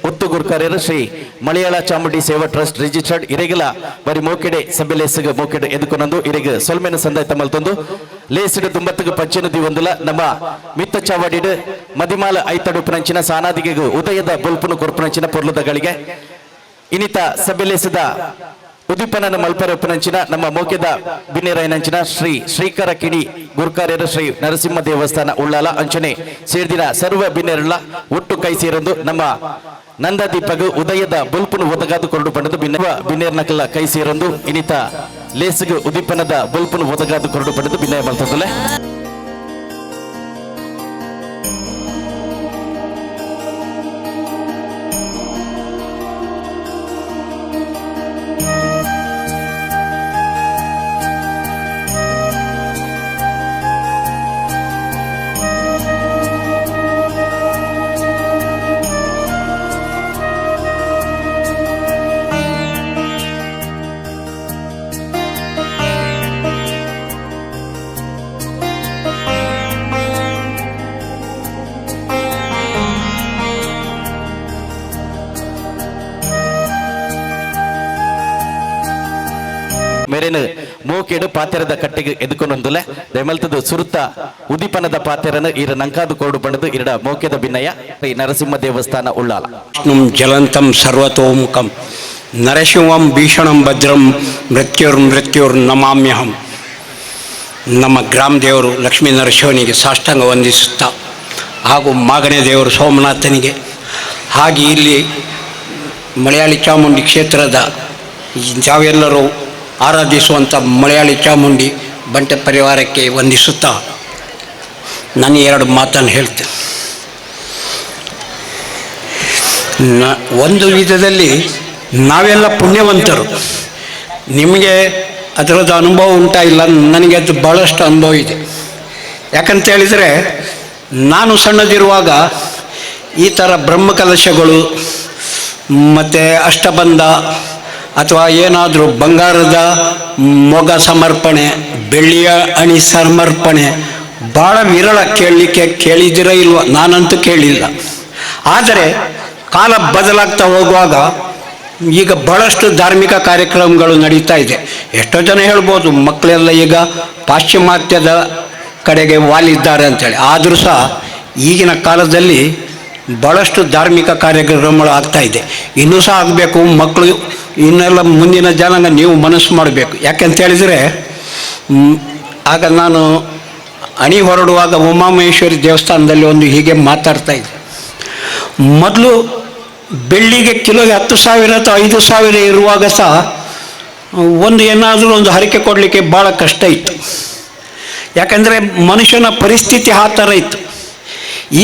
ಒತ್ತು ಗುರ್ಕಾರ್ಯರು ಶ್ರೀ ಮಲಯಾಳ ಚಾಮುಂಡಿ ಸೇವಾ ಟ್ರಸ್ಟ್ ರಿಜಿಸ್ಟರ್ಡ್ ಇರೆಗಲ ಬರಿ ಮೋಕೆಡೆ ಸಭೆ ಮೋಕೆಡೆ ಎದುಕೊನಂದು ಇರೆಗ್ ಸೊಲ್ಮೆನ ಸಂದಾಯ ತಮ್ಮಲ್ತೊಂದು ಲೇಸಿಡು ದುಂಬತ್ತಿಗೆ ಪಂಚನ ದಿವಂದುಲ ನಮ್ಮ ಮಿತ್ತ ಚಾವಡಿಡು ಮದಿಮಾಲ ಐತಡುಪುನಂಚಿನ ಸಾನಾದಿಗೆಗು ಉದಯದ ಬೊಲ್ಪುನು ಕೊರ್ಪುನಂಚಿನ ಪೊರ್ಲುದಗಳಿಗೆ ಇನಿತ ಸಭೆಲೇಸಿದ ಉದ್ದೀಪನನ ಮಲ್ಪರಪ್ಪನಂಚಿನ ನಮ್ಮ ಮೋಕೆದ ಬಿನ್ನೆರಾಯನಂಚಿನ ಶ್ರೀ ಶ್ರೀಕರ ಕಿಣಿ ಗುರ್ಕಾರ್ಯರ ಶ್ರೀ ನರಸಿಂಹ ದೇವಸ್ಥಾನ ಉಳ್ಳಾಲ ಅಂಚನೆ ಸೇರ್ದಿನ ಸರ್ವ ಬಿನ್ನೆರಳ ಒಟ್ಟು ಕೈ ಸೇರೊಂದು ನಮ್ಮ ನಂದದೀಪಗು ಉದಯದ ಬೊಲ್ಪುನು ಒದಗಾದು ಕೊಂಡು ಪಡೆದು ಬಿನ್ನ ಬಿನ್ನೇರ್ನಕಲ್ಲ ಕೈ ಸೇರೊಂದು ಇನಿತ ಲೇಸಿಗು ಉದ್ದೀಪನದ ಬೊಲ್ಪುನು ಒದಗಾದು ಕೊರಡು ಪಡೆದು ಬಿನ್ನಯ ಮಲ್ತಂದುಲೆ. ಮೇರೇನು ಮೋಕೆಡು ಪಾತೆರದ ಕಟ್ಟೆಗೆ ಎದುಕೊಂಡೊಂದುಲೆ ದಯಮಲ್ತದು ಸುರುತ ಉದೀಪನದ ಪಾತೆರನು ಇರ ನಂಕಾದು ಕೋಡು ಬಂಡದು ಇರಡ ಮೋಕೆದ ಭಿನ್ನಯ ಶ್ರೀ ನರಸಿಂಹ ದೇವಸ್ಥಾನ ಉಳ್ಳಾಲ. ವಿಷ್ಣುಂ ಜಲಂತಂ ಸರ್ವತೋಮುಖಂ ನರಸಿಂಹಂ ಭೀಷಣಂ ಭದ್ರಂ ಮೃತ್ಯುರ್ಮೃತ್ಯುರ್ನಮಾಮ್ಯಹಂ. ನಮ್ಮ ಗ್ರಾಮ ದೇವರು ಲಕ್ಷ್ಮೀ ನರಸಿಂಹನಿಗೆ ಸಾಷ್ಟಾಂಗ ವಂದಿಸುತ್ತಾ ಹಾಗೂ ಮಾಗಣೆ ದೇವರು ಸೋಮನಾಥನಿಗೆ, ಹಾಗೆ ಇಲ್ಲಿ ಮಲಯಾಳಿ ಚಾಮುಂಡಿ ಕ್ಷೇತ್ರದ ತಾವೆಲ್ಲರೂ ಆರಾಧಿಸುವಂಥ ಮಲಯಾಳಿ ಚಾಮುಂಡಿ ಬಂಟೆ ಪರಿವಾರಕ್ಕೆ ವಂದಿಸುತ್ತಾ ನಾನು ಎರಡು ಮಾತನ್ನು ಹೇಳ್ತೇನೆ. ಒಂದು ವಿಧದಲ್ಲಿ ನಾವೆಲ್ಲ ಪುಣ್ಯವಂತರು. ನಿಮಗೆ ಅದರದ್ದು ಅನುಭವ ಉಂಟಾಗಿಲ್ಲ, ನನಗೆ ಅದು ಭಾಳಷ್ಟು ಅನುಭವ ಇದೆ. ಯಾಕಂತ ಹೇಳಿದರೆ ನಾನು ಸಣ್ಣದಿರುವಾಗ ಈ ಥರ ಬ್ರಹ್ಮಕಲಶಗಳು ಮತ್ತು ಅಷ್ಟಬಂಧ ಅಥವಾ ಏನಾದರೂ ಬಂಗಾರದ ಮೊಗ ಸಮರ್ಪಣೆ, ಬೆಳ್ಳಿಯ ಅಣಿ ಸಮರ್ಪಣೆ ಭಾಳ ವಿರಳ. ಕೇಳಲಿಕ್ಕೆ ಕೇಳಿದಿರ ಇಲ್ವ, ನಾನಂತೂ ಕೇಳಿಲ್ಲ. ಆದರೆ ಕಾಲ ಬದಲಾಗ್ತಾ ಹೋಗುವಾಗ ಈಗ ಭಾಳಷ್ಟು ಧಾರ್ಮಿಕ ಕಾರ್ಯಕ್ರಮಗಳು ನಡೀತಾ ಇದೆ. ಎಷ್ಟೋ ಜನ ಹೇಳ್ಬೋದು ಮಕ್ಕಳೆಲ್ಲ ಈಗ ಪಾಶ್ಚಿಮಾತ್ಯದ ಕಡೆಗೆ ವಾಲಿದ್ದಾರೆ ಅಂಥೇಳಿ. ಆದರೂ ಸಹ ಈಗಿನ ಕಾಲದಲ್ಲಿ ಭಾಳಷ್ಟು ಧಾರ್ಮಿಕ ಕಾರ್ಯಕ್ರಮಗಳು ಆಗ್ತಾ ಇದೆ. ಇನ್ನೂ ಸಹ ಆಗಬೇಕು. ಮಕ್ಕಳು ಇನ್ನೆಲ್ಲ ಮುಂದಿನ ಜನಾಂಗ ನೀವು ಮನಸ್ಸು ಮಾಡಬೇಕು. ಯಾಕೆಂತ ಹೇಳಿದರೆ ಆಗ ನಾನು ಅಣಿ ಹೊರಡುವಾಗ ಉಮಾಮಹೇಶ್ವರಿ ದೇವಸ್ಥಾನದಲ್ಲಿ ಒಂದು ಹೀಗೆ ಮಾತಾಡ್ತಾ ಇದ್ದೆ. ಮೊದಲು ಬೆಳ್ಳಿಗೆ ಕಿಲೋಗೆ 10,000 ಅಥವಾ 5,000 ಇರುವಾಗ ಸಹ ಒಂದು ಏನಾದರೂ ಒಂದು ಹರಕೆ ಕೊಡಲಿಕ್ಕೆ ಭಾಳ ಕಷ್ಟ ಇತ್ತು. ಯಾಕಂದರೆ ಮನುಷ್ಯನ ಪರಿಸ್ಥಿತಿ ಆ ಥರ ಇತ್ತು.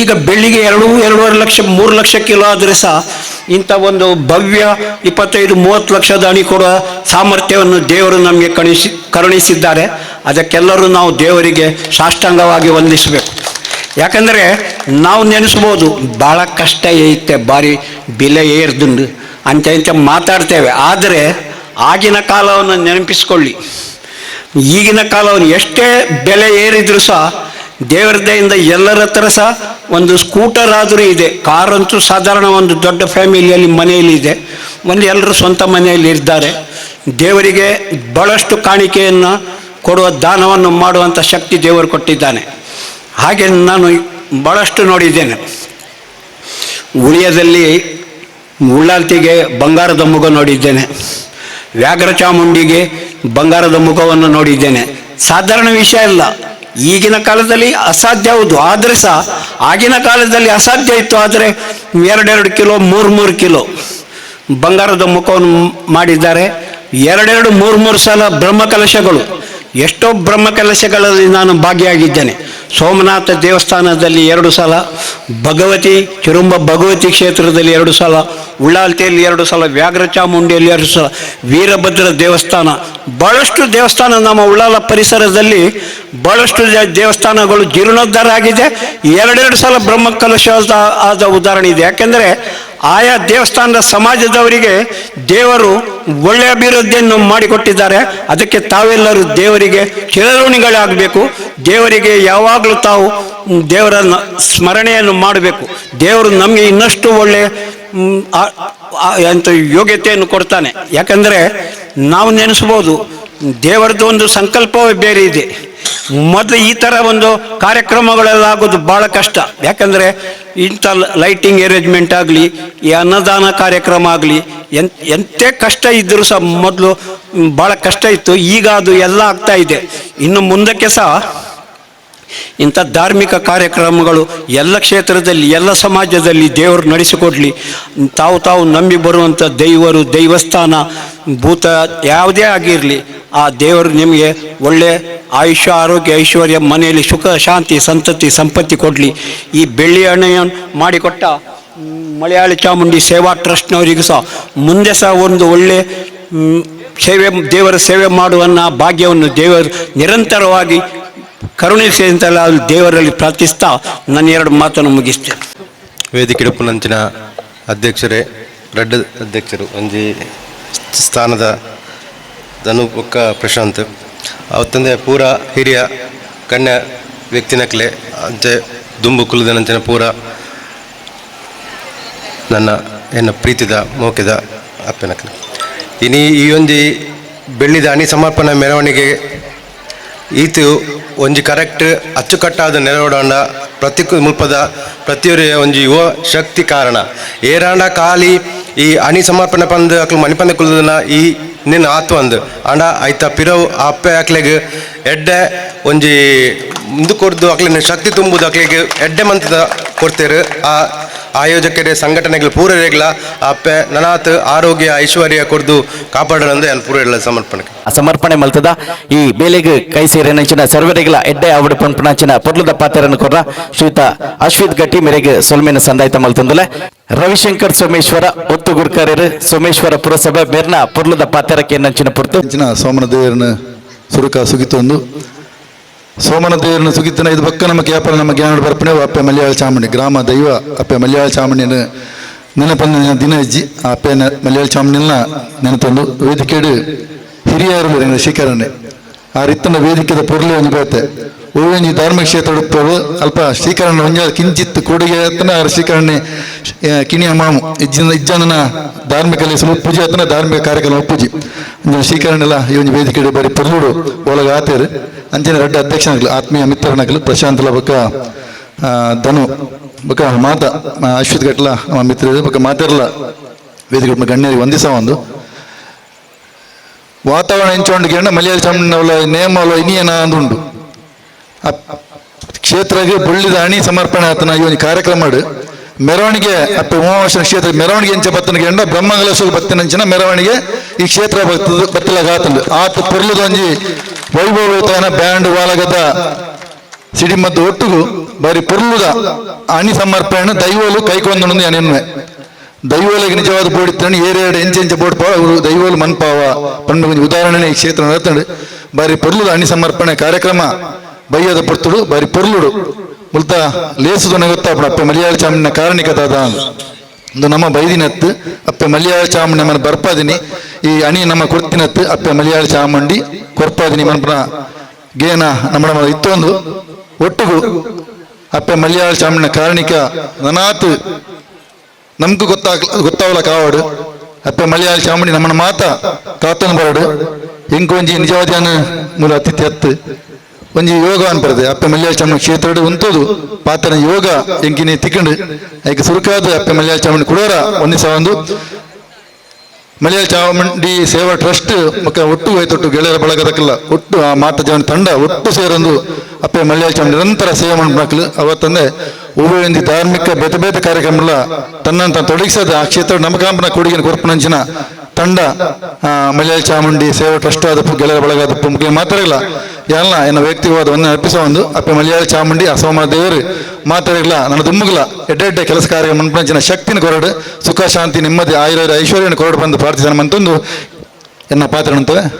ಈಗ ಬೆಳ್ಳಿಗೆ 2, 2.5 ಲಕ್ಷ, 3 ಲಕ್ಷ ಕಿಲೋ ಆದರೆ ಸಹ ಇಂಥ ಒಂದು ಭವ್ಯ 25-30 ಲಕ್ಷದ ಅಣಿ ಕೊಡುವ ಸಾಮರ್ಥ್ಯವನ್ನು ದೇವರು ನಮಗೆ ಕರುಣಿಸಿದ್ದಾರೆ. ಅದಕ್ಕೆಲ್ಲರೂ ನಾವು ದೇವರಿಗೆ ಸಾಷ್ಟಾಂಗವಾಗಿ ವಂದಿಸಬೇಕು. ಯಾಕಂದರೆ ನಾವು ನೆನೆಸ್ಬೋದು ಭಾಳ ಕಷ್ಟ ಐತೆ, ಭಾರಿ ಬೆಲೆ ಏರ್ದುಂಡು ಅಂತ ಇಂಥ ಮಾತಾಡ್ತೇವೆ. ಆದರೆ ಆಗಿನ ಕಾಲವನ್ನು ನೆನಪಿಸ್ಕೊಳ್ಳಿ. ಈಗಿನ ಕಾಲವನ್ನು ಎಷ್ಟೇ ಬೆಲೆ ಏರಿದರೂ ಸಹ ದೇವರ ದಯೆಯಿಂದ ಎಲ್ಲರ ಹತ್ರ ಸಹ ಒಂದು ಸ್ಕೂಟರ್ ಆದರೂ ಇದೆ. ಕಾರಂತೂ ಸಾಧಾರಣ ಒಂದು ದೊಡ್ಡ ಫ್ಯಾಮಿಲಿಯಲ್ಲಿ ಮನೆಯಲ್ಲಿ ಇದೆ, ಒಂದು ಎಲ್ಲರೂ ಸ್ವಂತ ಮನೆಯಲ್ಲಿ ಇದ್ದಾರೆ. ದೇವರಿಗೆ ಭಾಳಷ್ಟು ಕಾಣಿಕೆಯನ್ನು ಕೊಡುವ, ದಾನವನ್ನು ಮಾಡುವಂಥ ಶಕ್ತಿ ದೇವರು ಕೊಟ್ಟಿದ್ದಾನೆ. ಹಾಗೆ ನಾನು ಭಾಳಷ್ಟು ನೋಡಿದ್ದೇನೆ. ಉಳಿಯದಲ್ಲಿ ಉಳ್ಳಾಲ್ತಿಗೆ ಬಂಗಾರದ ಮುಖ ನೋಡಿದ್ದೇನೆ, ವ್ಯಾಘ್ರ ಚಾಮುಂಡಿಗೆ ಬಂಗಾರದ ಮುಖವನ್ನು ನೋಡಿದ್ದೇನೆ. ಸಾಧಾರಣ ವಿಷಯ ಅಲ್ಲ. ಈಗಿನ ಕಾಲದಲ್ಲಿ ಅಸಾಧ್ಯ ಹೌದು, ಆದರೆ ಸಹ ಆಗಿನ ಕಾಲದಲ್ಲಿ ಅಸಾಧ್ಯ ಇತ್ತು. ಆದರೆ 2-2 ಕಿಲೋ, 3-3 ಕಿಲೋ ಬಂಗಾರದ ಮುಖವನ್ನು ಮಾಡಿದ್ದಾರೆ. 2-2, 3-3 ಸಲ ಬ್ರಹ್ಮಕಲಶಗಳು, ಎಷ್ಟೋ ಬ್ರಹ್ಮಕಲಶಗಳಲ್ಲಿ ನಾನು ಭಾಗಿಯಾಗಿದ್ದೇನೆ. ಸೋಮನಾಥ ದೇವಸ್ಥಾನದಲ್ಲಿ 2 ಸಲ, ಭಗವತಿ ಚಿರುಂಬ ಭಗವತಿ ಕ್ಷೇತ್ರದಲ್ಲಿ 2 ಸಲ, ಉಳ್ಳಾಲ್ತಿಯಲ್ಲಿ 2 ಸಲ, ವ್ಯಾಘ್ರ ಚಾಮುಂಡಿಯಲ್ಲಿ 2 ಸಲ, ವೀರಭದ್ರ ದೇವಸ್ಥಾನ, ಭಾಳಷ್ಟು ದೇವಸ್ಥಾನ ನಮ್ಮ ಉಳ್ಳಾಲ ಪರಿಸರದಲ್ಲಿ ಭಾಳಷ್ಟು ದೇವಸ್ಥಾನಗಳು ಜೀರ್ಣೋದ್ಧಾರ ಆಗಿದೆ. 2-2 ಸಲ ಬ್ರಹ್ಮಕಲಶ ಆದ ಉದಾಹರಣೆ ಇದೆ. ಯಾಕೆಂದರೆ ಆಯಾ ದೇವಸ್ಥಾನದ ಸಮಾಜದವರಿಗೆ ದೇವರು ಒಳ್ಳೆಯ ಅಭಿವೃದ್ಧಿಯನ್ನು ಮಾಡಿಕೊಟ್ಟಿದ್ದಾರೆ. ಅದಕ್ಕೆ ತಾವೆಲ್ಲರೂ ದೇವರಿಗೆ ಚಿರಋಣಿಗಳಾಗಬೇಕು. ದೇವರಿಗೆ ಯಾವಾಗಲೂ ತಾವು ದೇವರ ಸ್ಮರಣೆಯನ್ನು ಮಾಡಬೇಕು. ದೇವರು ನಮಗೆ ಇನ್ನಷ್ಟು ಒಳ್ಳೆಯ ಎಂಥ ಯೋಗ್ಯತೆಯನ್ನು ಕೊಡ್ತಾನೆ. ಯಾಕಂದರೆ ನಾವು ನೆನೆಸ್ಬೋದು, ದೇವರದ್ದು ಒಂದು ಸಂಕಲ್ಪವೇ ಬೇರೆ ಇದೆ. ಮೊದಲು ಈ ಥರ ಒಂದು ಕಾರ್ಯಕ್ರಮಗಳೆಲ್ಲ ಆಗೋದು ಭಾಳ ಕಷ್ಟ. ಯಾಕಂದರೆ ಇಂಥ ಲೈಟಿಂಗ್ ಅರೇಂಜ್ಮೆಂಟ್ ಆಗಲಿ, ಈ ಅನ್ನದಾನ ಕಾರ್ಯಕ್ರಮ ಆಗಲಿ, ಎಂತೆ ಕಷ್ಟ ಇದ್ದರೂ ಸಹ ಮೊದಲು ಭಾಳ ಕಷ್ಟ ಇತ್ತು. ಈಗ ಅದು ಎಲ್ಲ ಆಗ್ತಾ ಇದೆ. ಇನ್ನು ಮುಂದಕ್ಕೆ ಸಹ ಇಂಥ ಧಾರ್ಮಿಕ ಕಾರ್ಯಕ್ರಮಗಳು ಎಲ್ಲ ಕ್ಷೇತ್ರದಲ್ಲಿ, ಎಲ್ಲ ಸಮಾಜದಲ್ಲಿ ದೇವರು ನಡೆಸಿಕೊಡಲಿ. ತಾವು ತಾವು ನಂಬಿ ಬರುವಂಥ ದೈವರು, ದೈವಸ್ಥಾನ, ಭೂತ ಯಾವುದೇ ಆಗಿರಲಿ, ಆ ದೇವರು ನಿಮಗೆ ಒಳ್ಳೆಯ ಆಯುಷ್ಯ, ಆರೋಗ್ಯ, ಐಶ್ವರ್ಯ, ಮನೆಯಲ್ಲಿ ಸುಖ, ಶಾಂತಿ, ಸಂತತಿ, ಸಂಪತ್ತಿ ಕೊಡಲಿ. ಈ ಬೆಳ್ಳಿ ಹಣೆಯನ್ನು ಮಾಡಿಕೊಟ್ಟ ಮಲಯಾಳಿ ಚಾಮುಂಡಿ ಸೇವಾ ಟ್ರಸ್ಟ್ನವರಿಗೂ ಸಹ ಮುಂದೆ ಸಹ ಒಂದು ಒಳ್ಳೆ ಸೇವೆ, ದೇವರ ಸೇವೆ ಮಾಡುವನ್ನ ಭಾಗ್ಯವನ್ನು ದೇವರು ನಿರಂತರವಾಗಿ ಕರುಣಿಸಿ ಅಂತೆಲ್ಲ ದೇವರಲ್ಲಿ ಪ್ರಾರ್ಥಿಸ್ತಾ ನನ್ನ ಎರಡು ಮಾತನ್ನು ಮುಗಿಸ್ತೇನೆ. ವೇದಿಕೆ ಉಪ್ಪುನಂಚಿನ ಅಧ್ಯಕ್ಷರೇ, ರಡ್ಡ ಅಧ್ಯಕ್ಷರು, ಒಂಜಿ ಸ್ಥಾನದ ಧನು ಬೊಕ್ಕ ಪ್ರಶಾಂತ್ ಅವತ್ತಂದೆ ಪೂರ ಹಿರಿಯ ಗಣ್ಯ ವ್ಯಕ್ತಿನಕ್ಲೆ ಅಂಚೆ ದುಂಬು ಕುಲದನಂಚಿನ ಪೂರ ನನ್ನ ಎನ್ನ ಪ್ರೀತಿದ ಮೋಕೆದ ಅಪ್ಪನಕ್ಲೆ. ಇನಿ ಈ ಒಂಜಿ ಬೆಳ್ಳಿದ ಅಣಿ ಸಮರ್ಪಣೆ ಮೆರವಣಿಗೆ ಈತು ಒಂಜಿ ಕರೆಕ್ಟ್ ಅಚ್ಚುಕಟ್ಟಾದ ನೆರವಡಾಂಡ ಪ್ರತಿ ಮುಲ್ಪದ ಪ್ರತಿಯೊರಿ ಒಂಜಿ ಯುವ ಶಕ್ತಿ ಕಾರಣ ಏರಾಂಡ ಖಾಲಿ ಈ ಅಣಿ ಸಮರ್ಪಣೆ ಪಂದ್ ಅಕ್ಲು ಮಣಿಪಂದ ಕುಲದನ ಈ ನಿನ್ನ ಆತು ಅಂದ್ ಆಂಡ ಐತ ಪಿರವು ಅಪ್ಪೆ ಅಕ್ಲೆಗ್ ಎಡ್ಡೆ ಒಂಜಿ ಮುಂದು ಕೊರ್ದು ಅಕ್ಲಿನ ಶಕ್ತಿ ತುಂಬುದು ಅಕ್ಲೆಗ್ ಎಡ್ಡೆ ಮಂತದ ಕೊಡ್ತೇರು. ಆ ಆಯೋಜಕರೇ ಸಂಘಟನೆಗಳು ಪೂರರೇಗ್ಲ ಅಪ್ಪೆ ನನಾತ್ ಆರೋಗ್ಯ ಐಶ್ವರ್ಯ ಕೊರ್ದು ಕಾಪಾಡರಂದೆ ಅನ್ ಪೂರ ಸಮರ್ಪಣೆ ಸಮರ್ಪಣೆ ಮಲ್ತದ ಈ ಬೇಲೆಗ್ ಕೈ ಸೇರಿನಂಚಿನ ಸರ್ವರಿಗಳ ಎಡ್ಡೆ ಆವಡು ಪಂಪನಂಚಿನ ಪೊರ್ಲುದ ಪಾತ್ರರನ್ನು ಕೊರ್ರ ಶ್ರೀತ ಅಶ್ವಿತ್ ಗಟ್ಟಿ ಮೇರೆಗೆ ಸೊಲ್ಮೆನ ಸಂದಾಯ್ತ ಮಲ್ತಂದುಲೆ. ರವಿಶಂಕರ್ ಸೋಮೇಶ್ವರ ಒತ್ತು ಗುರ್ಕರರು ಸೋಮೇಶ್ವರ ಪುರಸಭೆ ಮೇರ್ನ ಪೊರ್ಲುದ ಪಾತ್ರಕ್ಕೆ ನಂಚಿನ ಪುರ್ತು ಸೋಮನ ದೇವರನ್ನ ಸುರುಕ ಸುಗಿತೊಂದು ಸೋಮನ ದೇವರನ್ನ ಸುಗಿತನ ಇದು ಪಕ್ಕ ನಮ್ಮ ಕೇಪಲ ನಮ್ಮ ಜ್ಞಾನ ಬರ್ಪಣೆ ಅಪ್ಪೆ ಮಲಯಾಳ ಚಾಮುಂಡಿ ಗ್ರಾಮ ದೈವ ಅಪ್ಪೆ ಮಲಯಾಳ ಚಾಮುಂಡಿನ ನೆನಪನ್ನ ದಿನ ಇಜ್ಜಿ ಅಪ್ಪೆ ಮಲಯಾಳ ಚಾಮುಂಡಿನ ನೆನತೊಂದು ವೇದಿಕೆಡು ಹಿರಿಯರು ಶ್ರೀಕರಣೆ ಆ ರಿತ್ತನ ವೇದಿಕೆದ ಪೊರ್ಲು ಒಂಜಿ ಬೇತೆ ಒಂಜಿ ಧಾರ್ಮಿಕ ಕ್ಷೇತ್ರ ಉಪ್ಪು ಅಲ್ಪ ಶ್ರೀಕರಣ ಒಂಜ ಕಿಂಚಿತ್ ಕೊಡುಗೆ ಆತನ ಶ್ರೀಕರಣೆ ಕಿಣಿಯ ಮಾಮು ಇಜ್ಜನ ಇಜ್ಜನ ಧಾರ್ಮಿಕ ಪೂಜೆ ಆತನ ಧಾರ್ಮಿಕ ಕಾರ್ಯಕ್ರಮ ಒಪ್ಪುಜಿ ಶ್ರೀಕರಣೆಲ್ಲ ಈ ಒಂಜಿ ವೇದಿಕೆ ಬರಿ ಪೊರ್ಲುಡು ಒಳಗ ಆತೇರು. ಅಂಚನೆ ರಡ್ಡ ಅಧ್ಯಕ್ಷನಾಗಲು ಆತ್ಮೀಯ ಮಿತ್ರನಾಗಲು ಪ್ರಶಾಂತ್ ಬೊಕ್ಕ ಧನು ಬೊಕ್ಕ ಮಾತ ಅಶ್ವಿತ್ ಗಟ್ಲ ನಮ್ಮ ಮಿತ್ರರು ಬೊಕ್ಕ ಮಾತೆರ್ಲ ವೇದಿಕೆ ಗಣ್ಯರಿಗೆ ವಂದಿಸ ಒಂದು ವಾತಾವರಣ ಎಂಚೊಂಡು ಮಲಯಾಳ ಚಾಮುಂಡಿನವಲ ನೇಮವಲ ಇನಿಯನ ಅಂದುಂಡು ಕ್ಷೇತ್ರಗೆ ಬುಳ್ಳಿದ ಅಣಿ ಸಮರ್ಪಣೆ ಆತನ ಈ ಒಂದು ಕಾರ್ಯಕ್ರಮ ಮೆರವಣಿಗೆ ಅಪ್ಪ ಉಮಾವೇಶ್ವರ ಕ್ಷೇತ್ರ ಮೆರವಣಿಗೆ ಎಂಚ ಬತ್ತನಿಗೆ ಎಂಡ ಬ್ರಹ್ಮಂಗಲೇಶ್ವರ ಬತ್ತಿನಂಚಿನ ಮೆರವಣಿಗೆ ಈ ಕ್ಷೇತ್ರ ಬತ್ತದ ಬತ್ತಲಾಗ ಆತ ಪೊರ್ಲುದೊಂಜಿ ವೈಭವತಾನ ಬ್ಯಾಂಡ್ ವಾಲಗದ ಸಿಡಿಮದ್ದು ಒಟ್ಟುಗು ಬಾರಿ ಪೊರ್ಲುದ ಅಣಿ ಸಮರ್ಪಣೆ ದೈವಲು ಕೈಕೊಂದು ನೆನ್ವೆ ದೈವೋಲಿಗೆ ನಿಜವಾದ ಬೋಡಿತ್ತಾನೆ ಏರೇಡು ಎಂಚ ಎಂಚ ಬೋಡ್ ಪಾವ ಅವರು ದೈವೋಲು ಮನ್ಪಾವ ಪಂಡು ಒಂಜಿ ಉದಾಹರಣೆ ಈ ಕ್ಷೇತ್ರ ನಡತಂಡು ಬಾರಿ ಪೊರ್ಲುದ ಅಣಿ ಸಮರ್ಪಣೆ ಕಾರ್ಯಕ್ರಮ ಬಯ್ಯದ ಪೊರ್ತುಡು ಬಾರಿ ಪೊರ್ಲುಡು ಮುಲ್ತ ಲೇಸುದೊನೆ ಗೊತ್ತಾಪುಂಡು ಅಪ್ಪೆ ಮಲಯಾಳ ಚಾಮುಂಡಿನ ಕಾರಣಿಕ ದಾದ ಒಂದು ನಮ್ಮ ಬೈದಿನತ್ತು ಅಪ್ಪೆ ಮಲಯಾಳ ಚಾಮುಂಡಿ ನಮ್ಮನ್ನು ಬರ್ಪಾದಿನಿ ಈ ಅಣಿ ನಮ್ಮ ಕೊಡ್ತಿನತ್ತು ಅಪ್ಪೆ ಮಲಯಾಳ ಚಾಮುಂಡಿ ಕೊರ್ಪಾದಿನಿ ಮನ್ಪನ ಗೇನ ನಮ್ಮ ನಮ್ಮ ಇತ್ತೊಂದು ಒಟ್ಟುಗು ಅಪ್ಪೆ ಮಲಯಾಳ ಚಾಮುಂಡಿನ ಕಾರಣಿಕ ನನಾತ್ ನಮ್ಗೂ ಗೊತ್ತಾವಲ ಕಾವಡು ಅಪ್ಪೆ ಮಲಯಾಳ ಚಾಮುಂಡಿ ನಮ್ಮನ್ನ ಮಾತ ಕಾತನ ಬರಡು ಎಂಕೊಂಜಿ ನಿಜವಾದ ಮೂಲ ಅತಿಥಿ ಅತ್ತು ಒಂಜಿ ಯೋಗ ಅನ್ಪರದೆ ಅಪ್ಪೆ ಮಲಯಾಳ ಚಾಮುಂಡಿ ಕ್ಷೇತ್ರಡು ಉಂತೋದು ಪಾತನ ಯೋಗ ಎಂಕಿನಿ ತಿಕ್ಕಂಡು ಐಕ್ ಸುರುಕಾದ ಅಪ್ಪೆ ಮಲಯಾಳ ಚಾಮುಂಡಿ ಕುಡೋರ ಒಂದಿಸ ಒಂದು ಮಲಯಾಳ ಚಾಮುಂಡಿ ಸೇವಾ ಟ್ರಸ್ಟ್ ಮಕ್ಕ ಒಟ್ಟು ಹೋಯ್ತೊಟ್ಟು ಗೆಳೆಯರ ಬಳಗದಕ್ಕೆಲ್ಲ ಒಟ್ಟು ಆ ಮಾತ ಜನ ತಂಡ ಒಟ್ಟು ಸೇರೊಂದು ಅಪ್ಪೆ ಮಲಯಾಳ ಚಾಮುಂಡಿ ನಿರಂತರ ಸೇವೆ ಮಕ್ಕಳು ಅವತ್ತಂದೆ ಒಂಜಿ ಧಾರ್ಮಿಕ ಬೇತೆ ಬೇತೆ ಕಾರ್ಯಕ್ರಮ ತನ್ನಂತ ತೊಡಗಿಸದ ಆ ಕ್ಷೇತ್ರ ನಮಕಾಂಬನ ಕೊಡುಗೆನ ಕೊರ್ಪನಂಚಿನ ತಂಡ ಮಲಯಾಳ ಚಾಮುಂಡಿ ಸೇವಾ ಟ್ರಸ್ಟ್ ಆದಪ್ಪು ಗೆಳೆಯರ ಬಳಗದಪ್ಪು ಮುಖ್ಯ ಮಾತಾಡಿಲ್ಲ ಎಲ್ಲ ಎನ್ನ ವ್ಯಕ್ತಿವಾದ ಒಂದು ಅರ್ಪಿಸ ಒಂದು ಅಪ್ಪೆ ಮಲಯಾಳ ಚಾಮುಂಡಿ ಅಸೋಮ ದೇವರು ಮಾತಾಡಿಲ್ಲ ನನ್ನ ದುಮ್ಮುಗಲ ಎಡ್ಡೆ ಎಡ್ಡೆ ಕೆಲಸ ಕಾರ್ಯ ಮನ್ಪಂಚಿನ ಶಕ್ತಿನ ಕೊರಡು ಸುಖ ಶಾಂತಿ ನೆಮ್ಮದಿ ಆಯುರ್ವೇದ ಐಶ್ವರ್ಯನ ಕೊರಡು ಬಂದು ಪ್ರಾರ್ಥಿಸನ ಮಂತೊಂದು ಎನ್ನ ಪಾತ್ರ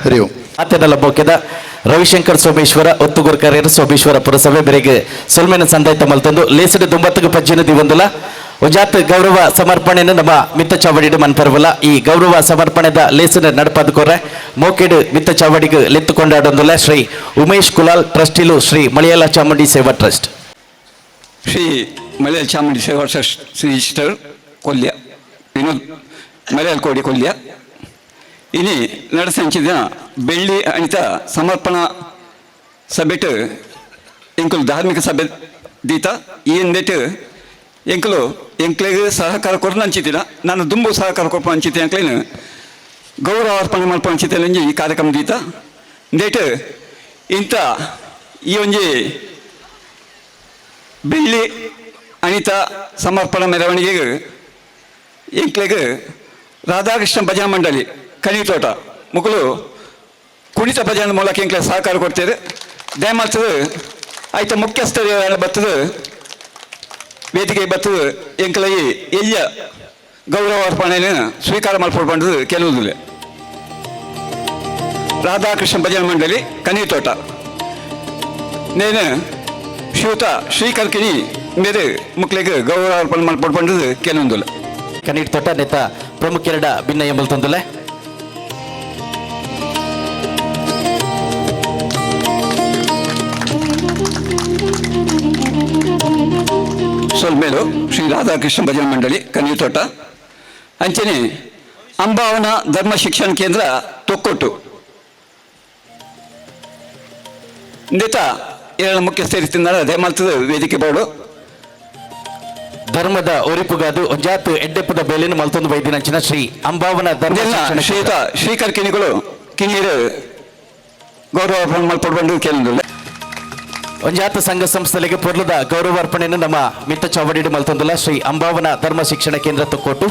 ಹರಿವು. ಆತನಲ್ಲ ಬೋಕೆದ ರವಿಶಂಕರ್ ಸೋಮೇಶ್ವರ ಒತ್ತುಗುರ್ಕರೇರು ಸೋಮೇಶ್ವರ ಪುರಸಭೆ ಬೆರೆಗೆ ಸೊಲ್ಮೆನ ಸಂದಾಯ್ತ ಮಲ್ತೊಂದು ಲೇಸಡು ದುಂಬತ್ತಗ ಪಜ್ಜಿನ ದಿವಂದುಲ. ಒಂಜಾತ್ ಗೌರವ ಸಮರ್ಪಣೆಯನ್ನು ನಮ್ಮ ಮಿತ್ತ ಚಾವಡಿಡು ಮನ್ಪರ್ವಲ್ಲ. ಈ ಗೌರವ ಸಮರ್ಪಣೆದ ಲೇಸನ ನಡಪದ ಕೊರ್ರೆ ಮೋಕೆಡು ಮಿತ್ತ ಚಾವಡಿಗೆ ಲೆತ್ತು ಕೊಂಡಾಡೊಂದುಲ್ಲ ಶ್ರೀ ಉಮೇಶ್ ಕುಲಾಲ್ ಟ್ರಸ್ಟಿಲು ಶ್ರೀ ಮಲಯಾಳ ಚಾಮುಂಡಿ ಸೇವಾ ಟ್ರಸ್ಟ್. ಶ್ರೀ ಮಲಯಾಳ ಚಾಮುಂಡಿ ಸೇವಾ ಟ್ರಸ್ಟ್ ರಿಜಿಸ್ಟರ್ ಕೊಲ್ಯ ವಿನೋದ್ ಮಲಯಾಳ ಕೋಡಿ ಕೊಲ್ಯ. ಇನಿ ನಡೆಸಂಚಿದ ಬೆಳ್ಳಿ ಅಣಿತ ಸಮರ್ಪಣಾ ಸಭೆಟ್ ಎಂಕುಲು ಧಾರ್ಮಿಕ ಸಭೆ ದೀತ ಈ ಎಂದೆಟ್ ಎಂಕುಲು ಎಂಕ್ಲೆಗ್ ಸಹಕಾರ ಕೊರ್ನ ಅಂಚಿತ್ತಿನ ನಾನು ದುಂಬು ಸಹಕಾರ ಕೊರ್ಪ ಅಂಚಿತ್ತಿ ಎಂಕ್ಲೇನು ಗೌರವ ಅರ್ಪಣೆ ಮಲ್ಪ ಅಂಚಿತ್ತೇನೆ ಈ ಕಾರ್ಯಕ್ರಮ ದೀತ ಇಂದೇಟ್ ಇಂಥ ಈ ಒಂಜಿ ಬೆಳ್ಳಿ ಅಣಿತ ಸಮರ್ಪಣಾ ಮೆರವಣಿಗೆಗೆ ಎಂಕ್ಲೆಗ್ ರಾಧಾಕೃಷ್ಣ ಭಜನಾ ಮಂಡಳಿ ಕನಿತೋಟ ಮುಕುಲು ಕುಣಿತ ಭಜನೆ ಮೂಲಕ ಎಂಕ್ಲೆ ಸಹಕಾರ ಕೊಡ್ತೇವೆ. ದಯಮಾಲ್ತದು ಆಯ್ತ ಮುಖ್ಯಸ್ಥರು ಬರ್ತದೆ ವೇದಿಕೆ ಬರ್ತದೆ ಎಂಕ್ಲ ಈ ಎಲ್ಲಿಯ ಗೌರವ ಅರ್ಪಣೆಯನ್ನು ಸ್ವೀಕಾರ ಮಲ್ಪೊಂಡು ಕೆಲವುದಿಲ್ಲ. ರಾಧಾಕೃಷ್ಣ ಭಜನಾ ಮಂಡಳಿ ಕನಿತೋಟ ನೇನು ಶ್ರೀಯುತ ಶ್ರೀಕರ್ಕಿಣಿ ಮೇರೆ ಮಕ್ಕಳಿಗೆ ಗೌರವ ಅರ್ಪಣೆ ಮಲ್ಪೊಂಡು ಕೆಲವೊಂದಿಲ್ಲ. ಕನ್ನಡ ತೋಟ ನೇತ ಪ್ರಮುಖ ಭಿನ್ನ ಎಂಬಲ್ ತಂದುಲೆ. ಸೊಲ್ಮೇಲು ಶ್ರೀ ರಾಧಾಕೃಷ್ಣ ಭಜನಾ ಮಂಡಳಿ ಕನ್ನೀತೋಟ ಅಂಚನೆ ಅಂಬಾವನ ಧರ್ಮ ಶಿಕ್ಷಣ ಕೇಂದ್ರ ತೊಕ್ಕೊಟ್ಟು ಇಂದೇತ ಏಳ ಮುಖ್ಯಸ್ಥರು ತಿನ್ನಾರ ದಯಮಾಲ್ತದ ವೇದಿಕೆ ಬೋರ್ಡು. ಧರ್ಮದ ಒರಿಪುಗಾದು ಒಂಜಾತ್ ಎಡ್ಡೆಪ್ಪದ ಬೇಲೆನು ಮಲ್ತೊಂದು ಬೈದಿನಂಚಿನ ಶ್ರೀ ಅಂಬಾವನ ಧರ್ಮ ಶಿಕ್ಷಣ ಶ್ರೀಯುತ ಶ್ರೀಕರ್ ಕಿಣಿಗಳು ಕಿಣಿಯರು ಗೌರವ ಮಲ್ಪೊಡು ಕೇಳಿಲ್ಲ. ಒಂಜಾತ ಸಂಘ ಸಂಸ್ಥೆಗೆ ಪೊರ್ಲದ ಗೌರವಾರ್ಪಣೆಯನ್ನು ನಮ್ಮ ಮಿತ್ತ ಚಾವಡಿಡು ಮಲ್ತೊಂದುಲ್ಲ ಶ್ರೀ ಅಂಬಾವನ ಧರ್ಮ ಶಿಕ್ಷಣ ಕೇಂದ್ರ ತೊಕ್ಕೋಟು.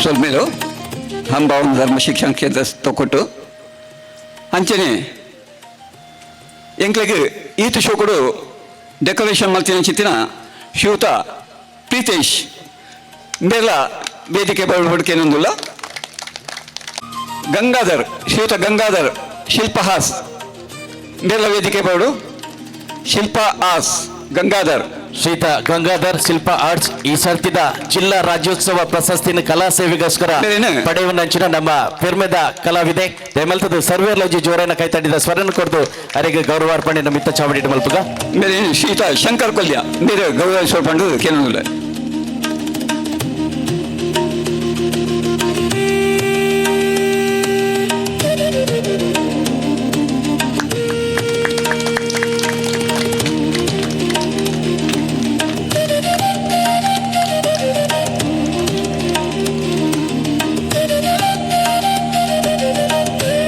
ಸೊಲ್ಮೇಲು ಅಂಬಾವನ ಧರ್ಮ ಶಿಕ್ಷಣ ಕೇಂದ್ರ ತೊಕ್ಕೊಟ್ಟು. ಅಂಚನೆ ಎಂಕ್ಲೆಗ್ ಈತ ಶೋಕುಡು ಡೆಕೋರೇಷನ್ ಮಲ್ತಿನ ಚಿತ್ತಿನ ಶ್ರೀಯುತ ಪ್ರೀತೇಶ್ ಮೇಲ ವೇದಿಕೆ ಬರಬೇಕೇನೊಂದಿಲ್ಲ. ಗಂಗಾಧರ್ ಶ್ರೀಯುತ ಗಂಗಾಧರ್ ಶಿಲ್ಪಹಾಸ್ ಮೇಲ ವೇದಿಕೆ ಬರಡು ಶಿಲ್ಪ ಆಸ್ ಗಂಗಾಧರ್. ಶ್ರೀತ ಗಂಗಾಧರ್ ಶಿಲ್ಪ ಆರ್ಟ್ಸ್ ಈ ಸರ್ತಿದ ಜಿಲ್ಲಾ ರಾಜ್ಯೋತ್ಸವ ಪ್ರಶಸ್ತಿನ ಕಲಾ ಸೇವೆಗೋಸ್ಕರ ಪಡೆಯುವ ನಮ್ಮ ಪೆರ್ಮೆದ ಕಲಾವಿದೆ ದಯಮಲ್ತದ ಸರ್ವೇರ್ಲಜಿ ಜೋರನ್ನ ಕೈ ತಟ್ಟಿದ ಸ್ವರನ್ನು ಕೊಡ್ದು ಅರೆಗೆ ಗೌರವಾರ್ಪಣೆ ಮಿತ್ತ ಚಾವಡಿ ಮಲ್ಪುಗ. ಮೇರೆ ಶ್ರೀತ ಶಂಕರ್ ಕೊಲ್ಯ ಮೇರೆ ಗೌರವ ಪಂಡು ಕೇಳೋದಿಲ್ಲ.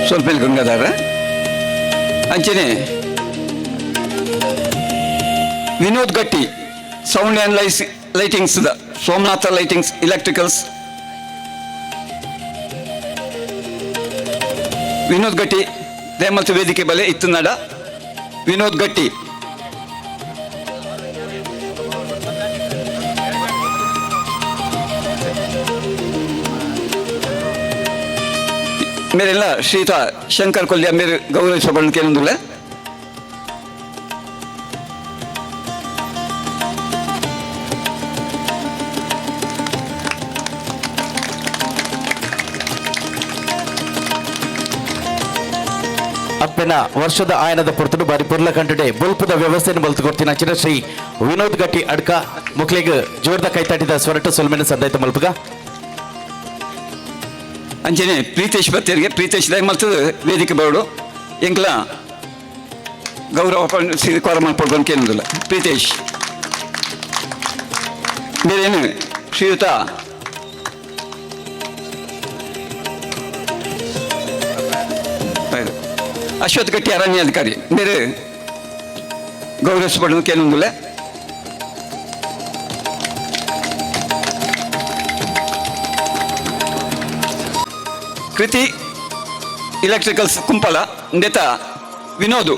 ಸ್ವಲ್ಪ ಗಂಗಾಧರ ಅಂಚನೆ Vinod Gatti sound and lights lightings the Somanatha lightings electricals Vinod Gatti ದಯಮಲ್ತು ವೇದಿಕೆ ಬಲೆ ಇತ್ತು ನಡ ವಿನೋದ್ ಗಟ್ಟಿ. ಮೇರೆಲ್ಲ ಶ್ರೀಯುತ ಶಂಕರ್ ಕೊಲ್ಯ ಮೇರೆ ಗೌರವಿಸಬಣ್ಣ ಕೇಳೊಂದುಲ್ಲ. ಅಪ್ಪನ ವರ್ಷದ ಆಯನದ ಪೊರ್ತುಡು ಬಾರಿ ಪೊರ್ಲ ಕಂಟುಡೆ ಬೊಲ್ಪುದ ವ್ಯವಸ್ಥೆಯನ್ನು ಬಲ್ತು ಕೊಡ್ತೀನಿ ಅಂಚಿನ ಶ್ರೀ ವಿನೋದ್ ಗಟ್ಟಿ ಅಡ್ಕ ಮುಕ್ಲಿಗ್ ಜೋರ್ದ ಕೈತಾಟಿದ ಸ್ವರಟ ಸೊಲ್ಮೆನ ಸಂದಾಯ್ತ ಮಲ್ಪುಗ. ಅಂಚನೆ ಪ್ರೀತೇಶ್ ಬತ್ತೇರಿಗೆ ಪ್ರೀತೇಶ್ ದಯಮಲ್ತದ ವೇದಿಕೆ ಬರಡು ಎಂಕ್ಲ ಗೌರವ ಸ್ವೀಕಾರ ಮಲ್ಪೊಡು ಕೇಳೋದಿಲ್ಲ. ಪ್ರೀತೇಶ್ ಬೇರೇನು ಶ್ರೀಯುತ ಅಶ್ವಥ್ ಗಟ್ಟಿ ಅರಣ್ಯಾಧಿಕಾರಿ ಬೇರೆ ಗೌರವಿಸಬಡು ಕೇಳೋದಿಲ್ಲ. ಕೃತಿ ಎಲೆಕ್ಟ್ರಿಕಲ್ಸ್ ಕುಂಪಲ ಇಂದೆತ ವಿನೋದ್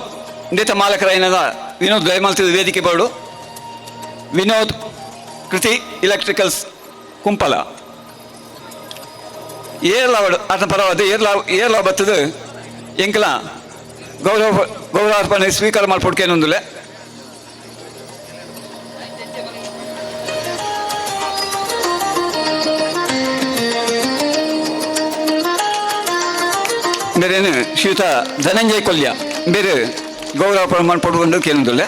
ಇಂದೆತ ಮಾಲಕರಾಯಿನದ ವಿನೋದ್ ದಯಮಾಲ್ತದ ವೇದಿಕೆ ಬೋರ್ಡು ವಿನೋದ್ ಕೃತಿ ಎಲೆಕ್ಟ್ರಿಕಲ್ಸ್ ಕುಂಪಲ. ಏರ್ಲಾವಡು ಆತನ ಪರವಾದ ಏರ್ಲಾ ಏರ್ಲಾ ಬತ್ತದು ಎಂಕಲ ಗೌರವ ಗೌರವಾರ್ಪಣೆ ಸ್ವೀಕಾರ ಮಲ್ಪೊಡ್ಕೇನೊಂದುಲೆ. ಬೇರೇನು ಶ್ರೀಯುತ ಧನಂಜಯ ಕೊಲ್ಯ ಬೇರೆ ಗೌರವ ಮಲ್ಪೊಡ್ಕೊಂಡು ಕೇನೊಂದುಲ್ಲೆ.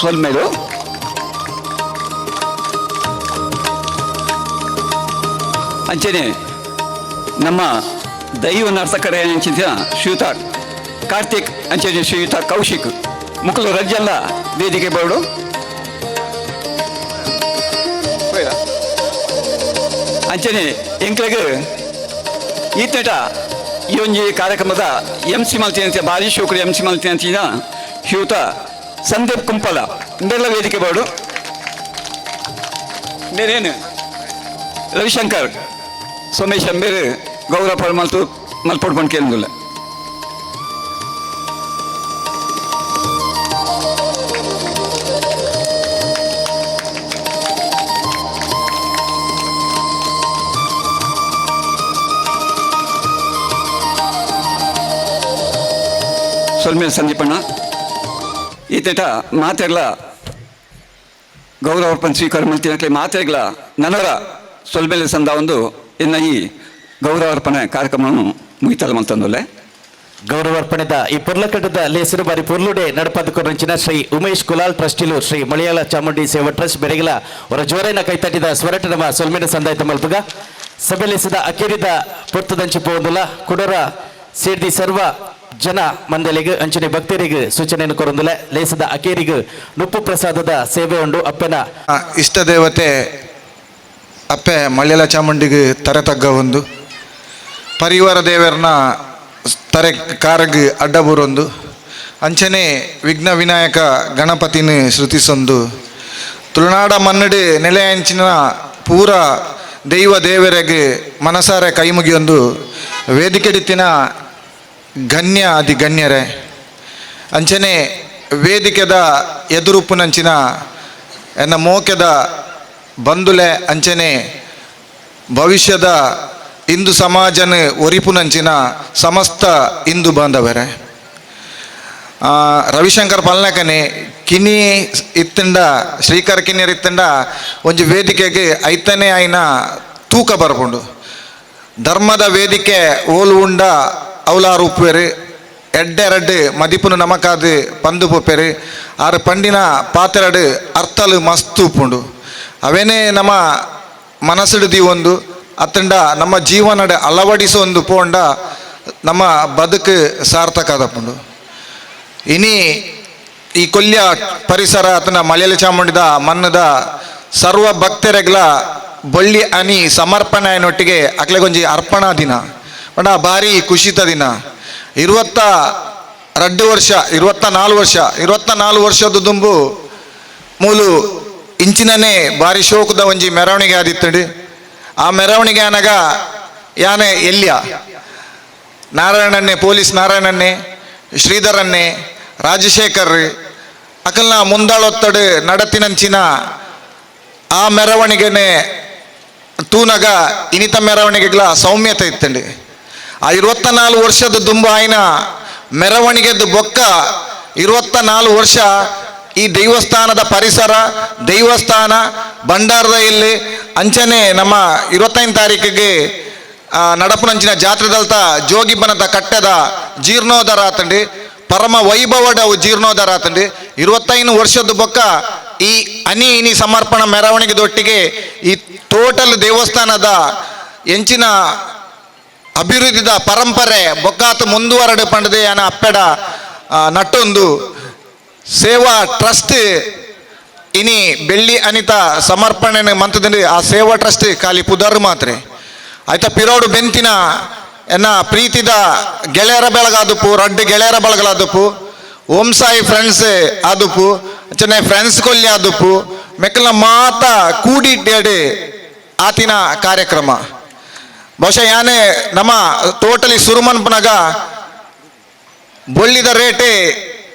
ಸೊಲ್ಮೇಲು ಅಂಚನೆ ನಮ್ಮ ದೈವ ನರ್ತಕರೇ ಅಂಚಿನ ಶ್ರೀಯುತ ಕಾರ್ತಿಕ್ ಅಂಚನೆ ಶ್ರೀಯುತ ಕೌಶಿಕ್ ಮುಕುಲು ರಜ್ಜಲ್ಲ ವೇದಿಕೆ ಬೋರ್ಡು ಅಂಚನೆ ಎಂಕ್ಲೆಗ್ ಈತೇಟ ಈ ಒಂಜಿ ಕಾರ್ಯಕ್ರಮದ ಎಂ ಸಿ ಮಲ್ತಿನ ಭಾರಿ ಶೋಕರು ಎಂ ಸಿ ಮಲ್ತಿನ ಶ್ರೀಯುತ ಸಂದೀಪ್ ಕುಂಪಲ ಇಂದೆಲ್ಲ ವೇದಿಕೆ ಬೋರ್ಡು ಬೇರೇನು ರವಿಶಂಕರ್ ಸೋಮೇಶ್ ಅಂಬೇರು ಗೌರವ ಮಲ್ತು ಮಲ್ಪೊಡ್ಕೊಂಡು ಕೇಳಿಲ್ಲ. ಸೊಲ್ಮೇಲ್ ಸಂದೀಪಣ್ಣ ಈತೇಟ ಮಾತೆರ್ಲ ಗೌರವಾರ್ಪಣೆ ಸ್ವೀಕಾರ ಮಲ್ತಿನಕ್ಲೆ ಮಾತೆರ್ಲ ನನರ ಸೊಲ್ಮೇಲೆ ಸಂದ ಒಂದು ಇನ್ನ ಈ ಗೌರವಾರ್ಪಣೆ ಕಾರ್ಯಕ್ರಮವನ್ನು ಮುಗಿತಲ್ಲ ಮಲ್ತಂದುಲ್ಲೆ. ಗೌರವಾರ್ಪಣೆದ ಈ ಪೊರ್ಲಕಟ್ಟದ ಲೇಸರು ಬಾರಿ ಪೊರ್ಲುಡೆ ನಡಪದ ಶ್ರೀ ಉಮೇಶ್ ಕುಲಾಲ್ ಟ್ರಸ್ಟಿಲು ಶ್ರೀ ಮಲಯಾಳ ಚಾಮುಂಡಿ ಸೇವಾ ಟ್ರಸ್ಟ್ ಬೆರಗಿಲ ಅವರ ಜೋರೈನ ಕೈತಟ್ಟಿದ ಸ್ವರಟ ನಮ್ಮ ಸೊಲ್ಮೇನ ಸಂದಾಯ್ತ ಮಲ್ಪುಗ ಸಭೆಲೇಸದ ಅಕೇರಿದ ಪೊರ್ತದಂಚಿ ಪೋಂದುಲ ಕುಡರ ಸೇರ್ದಿ ಸರ್ವ ಜನ ಮಂದಲಿಗೆ ಅಂಚನೆ ಭಕ್ತರಿಗೆ ಸೂಚನೆಯನ್ನು ಕೊರೊಂದುಲ ಲೇಸದ ಅಕೇರಿಗು ನುಪ್ಪು ಪ್ರಸಾದದ ಸೇವೆ ಉಂಡು ಅಪ್ಪನ ಇಷ್ಟ ದೇವತೆ ಅಪ್ಪೆ ಮಲಯಾಳ ಚಾಮುಂಡಿಗೆ ತರೆ ತಗ್ಗ ಒಂದು ಪರಿವಾರ ದೇವರನ್ನ ತರೆ ಕಾರಗ್ ಅಡ್ಡಬೂರೊಂದು ಅಂಚನೆ ವಿಘ್ನ ವಿನಾಯಕ ಗಣಪತಿನ ಶ್ರುತಿಸೊಂದು ತುಳುನಾಡ ಮನ್ನಡಿ ನೆಲೆ ಅಂಚಿನ ಪೂರ ದೈವ ದೇವರಿಗೆ ಮನಸಾರೆ ಕೈಮುಗಿಯೊಂದು ವೇದಿಕೆಡಿತ್ತಿನ ಗಣ್ಯ ಅದಿ ಗಣ್ಯರೇ ಅಂಚನೆ ವೇದಿಕೆದ ಎದುರುಪ್ಪುನಂಚಿನ ಎನ್ನ ಮೋಕೆದ ಬಂಧುಲೆ ಅಂಚನೆ ಭವಿಷ್ಯದ ಹಿಂದೂ ಸಮಾಜನ ಒರಿಪುನಂಚಿನ ಸಮಸ್ತ ಹಿಂದೂ ಬಾಂಧವರೇ. ರವಿಶಂಕರ್ ಪಲ್ನಕನೆ ಕಿನಿ ಇತ್ತಂಡ ಶ್ರೀಕರ್ ಕಿನ್ಯರ್ ಇತ್ತಂಡ ಒಂಜಿ ವೇದಿಕೆಗೆ ಐತನೇ ಆಯ್ನ ತೂಕ ಬರ್ಪುಂಡು. ಧರ್ಮದ ವೇದಿಕೆ ಓಲು ಉಂಡ ಅವಲಾರು ಉಪ್ಪೇರು ಎಡ್ಡೆರಡ್ಡು ಮದಿಪುನು ನಮಕಾದು ಪಂದು ಪೋಪೇರು ಆರು ಪಂಡಿನ ಪಾತೆರಡು ಅರ್ಥಲು ಮಸ್ತ್ ಉಪ್ಪುಂಡು. ಅವೇನೇ ನಮ್ಮ ಮನಸ್ಸುಡು ದೀವೊಂದು ಅತ್ತಂಡ ನಮ್ಮ ಜೀವನಡ್ ಅಳವಡಿಸೊಂದು ಪೋಂಡ ನಮ್ಮ ಬದುಕು ಸಾರ್ಥಕ ಆದಪುಂಡು. ಇನಿ ಈ ಕೊಲ್ಯ ಪರಿಸರ ಅತನ ಮಲಯಾಳ ಚಾಮುಂಡಿದ ಮನ್ನದ ಸರ್ವ ಭಕ್ತರೆಗ್ಲ ಬೊಳ್ಳಿ ಅನಿ ಸಮರ್ಪಣೆಯನ್ನೊಟ್ಟಿಗೆ ಅಕ್ಲೆಗೊಂಜಿ ಅರ್ಪಣಾ ದಿನ ಪಂಡ ಭಾರಿ ಖುಷಿತ ದಿನ. 22 ವರ್ಷ 24 ವರ್ಷ 24 ವರ್ಷದ ದುಂಬು ಮೂಲು ಇಂಚಿನನೇ ಭಾರಿ ಶೋಕದ ಒಂಜಿ ಮೆರವಣಿಗೆ ಆದಿತ್ತಂಡಿ. ಆ ಮೆರವಣಿಗೆ ಅನಗ ಯಾನೆ ಎಲ್ಲಿಯ ನಾರಾಯಣನ್ನೇ ಪೊಲೀಸ್ ನಾರಾಯಣನ್ನೇ ಶ್ರೀಧರನ್ನೇ ರಾಜಶೇಖರ್ ಅಕಲ್ನ ಮುಂದಾಳೊತ್ತಡು ನಡತಿನಂಚಿನ ಆ ಮೆರವಣಿಗೆನೆ ತೂನಗ ಇನಿತ ಮೆರವಣಿಗೆಗಳ ಸೌಮ್ಯತೆ ಇತ್ತಂಡಿ. ಆ 24 ವರ್ಷದ ದುಂಬು ಆಯ್ನ ಮೆರವಣಿಗೆದ್ದು ಬೊಕ್ಕ 24 ವರ್ಷ ಈ ದೇವಸ್ಥಾನದ ಪರಿಸರ ದೇವಸ್ಥಾನ ಭಂಡಾರದ ಇಲ್ಲಿ ಅಂಚನೆ ನಮ್ಮ 25 ತಾರೀಕಿಗೆ ನಡಪುನಂಚಿನ ಜಾತ್ರೆದಲ್ತ ಜೋಗಿಬನದ ಕಟ್ಟದ ಜೀರ್ಣೋದ್ಧಾರ ಆತಂಡಿ ಪರಮ ವೈಭವಡ ಜೀರ್ಣೋದ್ಧಾರ ಆತಂಡಿ. 25 ವರ್ಷದ ಬೊಕ್ಕ ಈ ಅನಿ ಇನಿ ಸಮರ್ಪಣ ಮೆರವಣಿಗೆದೊಟ್ಟಿಗೆ ಈ ಟೋಟಲ್ ದೇವಸ್ಥಾನದ ಎಂಚಿನ ಅಭಿವೃದ್ಧಿದ ಪರಂಪರೆ ಬೊಕ್ಕಾತು ಮುಂದುವರಡು ಪಂಡದೆ ಅನ ಅಪ್ಪೆಡ ನಟ್ಟೊಂದು ಸೇವಾ ಟ್ರಸ್ಟ್ ಇನಿ ಬೆಳ್ಳಿ ಅನಿತ ಸಮರ್ಪಣೆ ಮಂತದಲ್ಲಿ ಆ ಸೇವಾ ಟ್ರಸ್ಟ್ ಖಾಲಿ ಪುದರ್ ಮಾತ್ರೆ ಆಯ್ತಾ ಪಿರೋಡು ಬೆಂತಿನ ಎನ್ನ ಪ್ರೀತಿದ ಗೆಳೆಯರ ಬೆಳಗಾದುಪ್ಪು ರಡ್ಡು ಗೆಳೆಯರ ಬಳಗಲಾದುಪ್ಪು ಓಂ ಸಾಯಿ ಫ್ರೆಂಡ್ಸ್ ಆದುಪ್ಪು ಚೆನ್ನೈ ಫ್ರೆಂಡ್ಸ್ ಕೊಲ್ಲಿ ಆದುಪ್ಪು ಮೆಕ್ಕಲ ಮಾತ ಕೂಡಿಟ್ಟೇಡು ಆತಿನ ಕಾರ್ಯಕ್ರಮ. ಬಹುಶಃ ಯಾನೆ ನಮ್ಮ ಟೋಟಲಿ ಸುರುಮನ್ಪನಾಗ ಬೊಳ್ಳಿದ ರೇಟೆ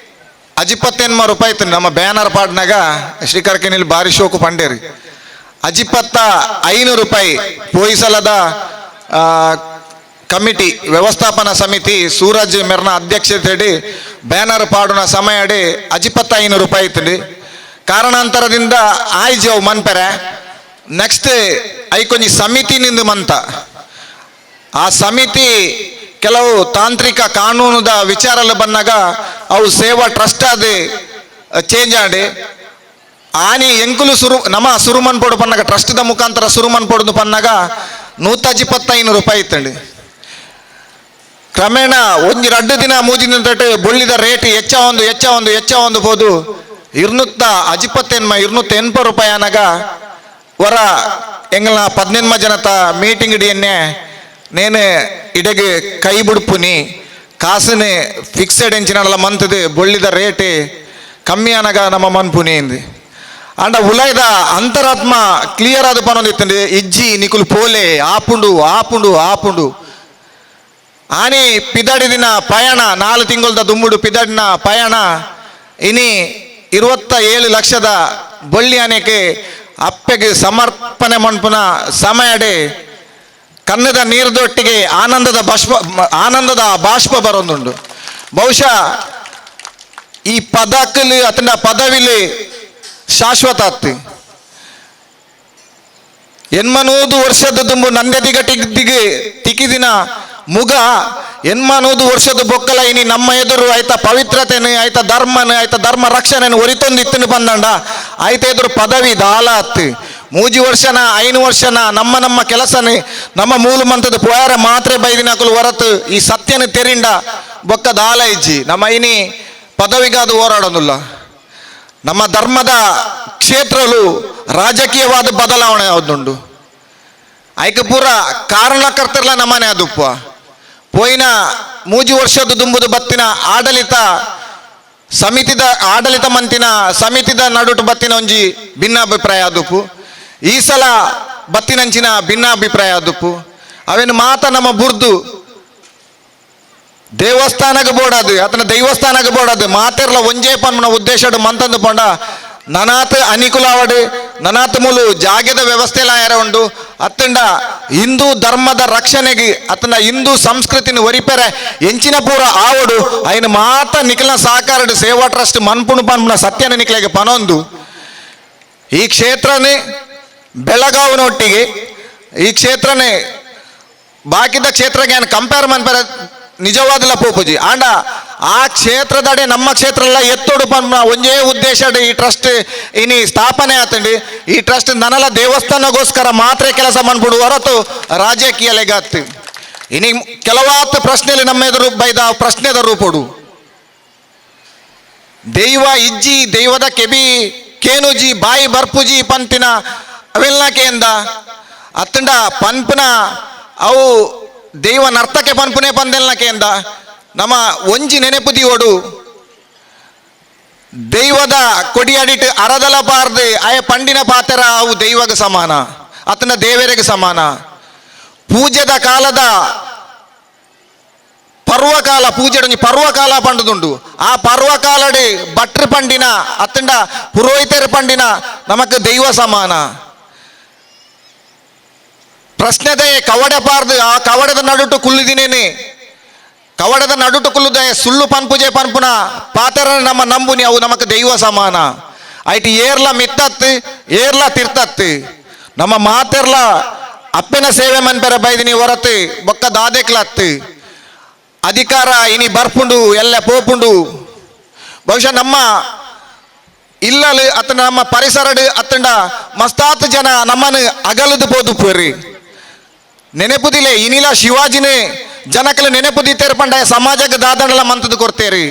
ಅಜಿಪತ್ತೆನ್ಮ ರೂಪಾಯಿ ಇತ್ತು ನಮ್ಮ ಬ್ಯಾನರ್ ಪಾಡ್ನಾಗ ಶ್ರೀಕರ್ಕಿನಲ್ಲಿ ಬಾರಿ ಶೋಕು ಪಂಡೇರಿ ಅಜಿಪತ್ತ 500 ರೂಪಾಯಿ ಪೋಯಿಸಲದ ಕಮಿಟಿ ವ್ಯವಸ್ಥಾಪನಾ ಸಮಿತಿ ಸೂರಜ್ ಮೆರ್ನ ಅಧ್ಯಕ್ಷತೆಡಿ ಬ್ಯಾನರ್ ಪಾಡುನ ಸಮಯಡಿ ಅಜಿಪತ್ತ 500 ರೂಪಾಯಿ ಇತ್ತು. ಕಾರಣಾಂತರದಿಂದ ಆಯ್ಜಿ ಅವು ಮನ್ಪೆರೆ ನೆಕ್ಸ್ಟ್ ಐಕೊಂಜಿ ಸಮಿತಿ ನಿಂದು ಮಂತ ಆ ಸಮಿತಿ ಕೆಲವು ತಾಂತ್ರಿಕ ಕಾನೂನುದ ವಿಚಾರలు ಬಂದಾಗ ಅವು ಸೇವಾ ಟ್ರಸ್ಟ್ ಅದು ಚೇಂಜ್ ಆಡಿ ಆನಿ ಎಂಕುಲು ಸುರು ನಮ್ಮ ಸುರುಮನ್ ಪೋಡು ಪನ್ನಾಗ ಟ್ರಸ್ಟ್ದ ಮುಖಾಂತರ ಸುರುಮನ್ ಪೋಡು ಪನ್ನಾಗ 125 ರೂಪಾಯಿ ಇತ್ತಂడి. ಕ್ರಮೇಣ ಒಂಜಿ ರಡ್ಡು ದಿನ ಮೂಜಿನ ತಟ್ಟೆ ಬೊಳ್ಳಿದ ರೇಟ್ ಹೆಚ್ಚ ಒಂದು ಹೆಚ್ಚ ಒಂದು ಹೆಚ್ಚ ಒಂದು ಪೋದು 258 280 ರೂಪಾಯಿ ಅನಾಗ ವರ ಎಂಗಲ್ನ 18 ಜನತ ಮೀಟಿಂಗ್ ಡಿಯನ್ನೇ ನೇನು ಇಡೆಗೆ ಕೈ ಬುಡ್ಪುನಿ ಕಾಸುನೆ ಫಿಕ್ಸೆಡ್ ಎಂಚಿನಲ್ಲ ಮಂತದೆ ಬೊಳ್ಳಿದ ರೇಟ್ ಕಮ್ಮಿ ಅನಗ ನಮ್ಮ ಮನ್ಪುನಿ ಇಂದು ಅಂಡ ಉಲೈದ ಅಂತರಾತ್ಮ ಕ್ಲಿಯರ್ ಆದ ಪನೊಂದಿತ್ತಂడి ಇಜ್ಜಿ ನಿಕುಲು ಪೋಲೆ ಆಪುಂಡು ಆಪುಂಡು ಆಪುಂಡು ಆನಿ ಪಿದಡಿದಿನ ಪಯಣ 4 ತಿಂಗಳದ ದುಂಬುಡು ಪಿದಡಿನ ಪಯಣ ಇನಿ 27 ಲಕ್ಷದ ಬೊಳ್ಳಿ ಆನೆಗೆ ಅಪ್ಪೆಗೆ ಸಮರ್ಪಣೆ ಮನ್ಪುನ ಸಮಯಡೆ ಕನ್ನದ ನೀರ್ದೊಟ್ಟಿಗೆ ಆನಂದದ ಬಾಷ್ಪ ಆನಂದದ ಬಾಷ್ಪ ಬರೋದುಂಡು. ಬಹುಶಃ ಈ ಪದಕ್ಕಲ್ಲಿ ಅತನ ಪದವಿಲಿ ಶಾಶ್ವತ ಅತ್ತಿ 800 ವರ್ಷದ ದುಂಬು ನಂದೆದಿಗಟಿಗೆ ತಿಕ್ಕಿದಿನ ಮುಗ 800 ವರ್ಷದ ಬೊಕ್ಕಲ ಇನಿ ನಮ್ಮ ಎದುರು ಆಯ್ತ ಪವಿತ್ರತೆನು ಆಯ್ತ ಧರ್ಮನು ಆಯ್ತ ಧರ್ಮ ರಕ್ಷಣೆನು ಒರಿತೊಂದು ಬಂದಂಡ ಆಯ್ತ ಎದುರು ಪದವಿ ದಾಲ ಅತ್ತು 3 ವರ್ಷನ 5 ವರ್ಷನ ನಮ್ಮ ನಮ್ಮ ಕೆಲಸನೇ ನಮ್ಮ ಮೂಲ ಮಂತದ ಪೋಯಾರ ಮಾತ್ರೆ ಬೈದಿನಕುಲು ಹೊರತು ಈ ಸತ್ಯನ ತೆರಿಂಡ ಬೊಕ್ಕ ದಾಲ ಇಜ್ಜಿ ನಮ್ಮ ಇನಿ ಪದವಿಗಾದು ಹೋರಾಡೋದಿಲ್ಲ. ನಮ್ಮ ಧರ್ಮದ ಕ್ಷೇತ್ರಲು ರಾಜಕೀಯವಾದ ಬದಲಾವಣೆ ಯಾವುದುಂಡು ಐಕ ಪೂರ ಕಾರಣಕರ್ತರ್ಲ ನಮ್ಮನೆ ಅದುಪ್ಪ ಪೋಯಿನ 3 ವರ್ಷದ ದುಂಬುದು ಬತ್ತಿನ ಆಡಳಿತ ಸಮಿತಿದ ಆಡಳಿತ ಮಂತಿನ ಸಮಿತಿದ ನಡುಟು ಬತ್ತಿನ ಒಂಜಿ ಭಿನ್ನಾಭಿಪ್ರಾಯ ಅದುಪ್ಪು ಈ ಸಲ ಬತ್ತಿನಂಚಿನ ಭಿನ್ನಾಭಿಪ್ರಾಯ ಅದುಪ್ಪು ಅವೇನು ಮಾತ ನಮ್ಮ ಬುರ್ದು ದೇವಸ್ಥಾನಕ್ಕೆ ಬೋಡದು ಆತನ ದೈವಸ್ಥಾನಕ್ಕೆ ಬೋಡದು ಮಾತೆರ್ಲ ಒಂಜೇ ಪನ್ಮನ ಉದ್ದೇಶಡು ಮಂತಂದು ಪಂಡ ನನಾತ್ ಅನಿಕುಲಾವಡು ನನಾತ್ ಮೂಲು ಜಾಗೆದ ವ್ಯವಸ್ಥೆ ಯಾರ ಉಂಡು ಅತ್ತಂಡ ಹಿಂದೂ ಧರ್ಮದ ರಕ್ಷಣೆಗೆ ಅತನ ಹಿಂದೂ ಸಂಸ್ಕೃತಿನ ಒರಿಪೆರೆ ಎಂಚಿನ ಪೂರ ಆವಡು ಅಯ್ನ ಮಾತ ನಿಖಲ ಸಹಕಾರಡು ಸೇವಾ ಟ್ರಸ್ಟ್ ಮನ್ಪುಣು ಪನ್ಮನ ಸತ್ಯನ ನಿಖಲೆಗೆ ಪನೊಂದು ಈ ಕ್ಷೇತ್ರನೇ ಬೆಳಗಾವಿನೊಟ್ಟಿಗೆ ಈ ಕ್ಷೇತ್ರನೇ ಬಾಕಿದ ಕ್ಷೇತ್ರಕ್ಕೆ ಕಂಪೇರ್ ಮನ್ಪೆರೆ ನಿಜವಾದಲ ಪೋಪುಜಿ ಆಂಡ ಆ ಕ್ಷೇತ್ರದಡೆ ನಮ್ಮ ಕ್ಷೇತ್ರ ಎಲ್ಲ ಎತ್ತೋಡು ಪನ್ಮ ಒಂದೇ ಉದ್ದೇಶ ಈ ಟ್ರಸ್ಟ್ ಇನಿ ಸ್ಥಾಪನೆ ಆತಂಡಿ ಈ ಟ್ರಸ್ಟ್ ನನಲ ದೇವಸ್ಥಾನಗೋಸ್ಕರ ಮಾತ್ರ ಕೆಲಸ ಮನ್ಬಿಡು ಹೊರತು ರಾಜಕೀಯ ಲೆಗಾತ್ತು ಇನಿ ಕೆಲವಾತ್ ಪ್ರಶ್ನೆಯಲ್ಲಿ ನಮ್ಮ ಎದುರು ಬೈದ ಪ್ರಶ್ನೆದ ರೂಪೋಡು ದೈವ ಇಜ್ಜಿ ದೈವದ ಕೆಬಿ ಕೇನುಜಿ ಬಾಯಿ ಬರ್ಪುಜಿ ಪಂತಿನ ಅವೆಲ್ಲ ಕೇಂದ ಅತ್ತಂಡ ಪನ್ಪುನ ಅವು ದೈವ ನರ್ತಕ್ಕೆ ಪನ್ಪುನೆ ಪಂದೆಲ್ನ ಕೇಂದ ನಮ್ಮ ಒಂಜಿ ನೆನಪು ದಿವೋಡು ದೈವದ ಕೊಡಿಯಡಿಟ್ಟು ಅರದಲ ಪಾರ್ದು ಆಯ ಪಂಡಿನ ಪಾತ್ರ ಅವು ದೈವಗೆ ಸಮಾನ ಅತನ ದೇವರಿಗೆ ಸಮಾನ ಪೂಜೆದ ಕಾಲದ ಪರ್ವಕಾಲ ಪೂಜೆ ಪರ್ವಕಾಲ ಪಂಡದುಂಡು ಆ ಪರ್ವಕಾಲಡಿ ಭಟ್ರು ಪಂಡಿನ ಅತ್ತಂಡ ಪುರೋಹಿತರ ಪಂಡಿನ ನಮಕ್ ದೈವ ಸಮಾನ ಪ್ರಶ್ನೆದೇ ಕವಡೆ ಪಾರ್ದು ಆ ಕವಡದ ನಡುಟು ಕುಲ್ಲಿದಿನೇನೆ ಕವಡದ ನಡುಟು ಕುಲ್ಲುದ ಸುಳ್ಳು ಪನ್ಪುಜೆ ಪನ್ಪುನ ಪಾತ್ರ ನಮ್ಮ ನಂಬುನಿ ಅವು ನಮಕ್ ದೈವ ಸಮಾನ ಐಟ್ ಏರ್ಲ ಮಿತ್ತತ್ತು ಏರ್ಲ ತಿರ್ತತ್ತು ನಮ್ಮ ಮಾತೆರ್ಲ ಅಪ್ಪನ ಸೇವೆ ಮನ್ಪೆರ ಬೈದಿನಿ ಹೊರತು ಬೊಕ್ಕ ದಾದೆಕ್ಲತ್ತು ಅಧಿಕಾರ ಇನಿ ಬರ್ಪುಂಡು ಎಲ್ಲ ಪೋಪುಂಡು ಬಹುಶಃ ನಮ್ಮ ಇಲ್ಲಲು ಅತ್ತಂಡ ನಮ್ಮ ಪರಿಸರಡು ಅತ್ತಂಡ ಮಸ್ತಾತ್ ಜನ ನಮ್ಮನ್ನು ಅಗಲದು ಪೋದು ಪೋರಿ ನೆನಪುದಿಲೆ ಇನಿಲ ಶಿವಾಜಿನೇ ಜನಕಲ ನೆನಪುದಿ ತೆರಪಂಡ ಸಮಾಜಕ್ಕೆ ದಾದಂಡಲ ಮಂತದ್ದು ಕೊಡ್ತೇರಿ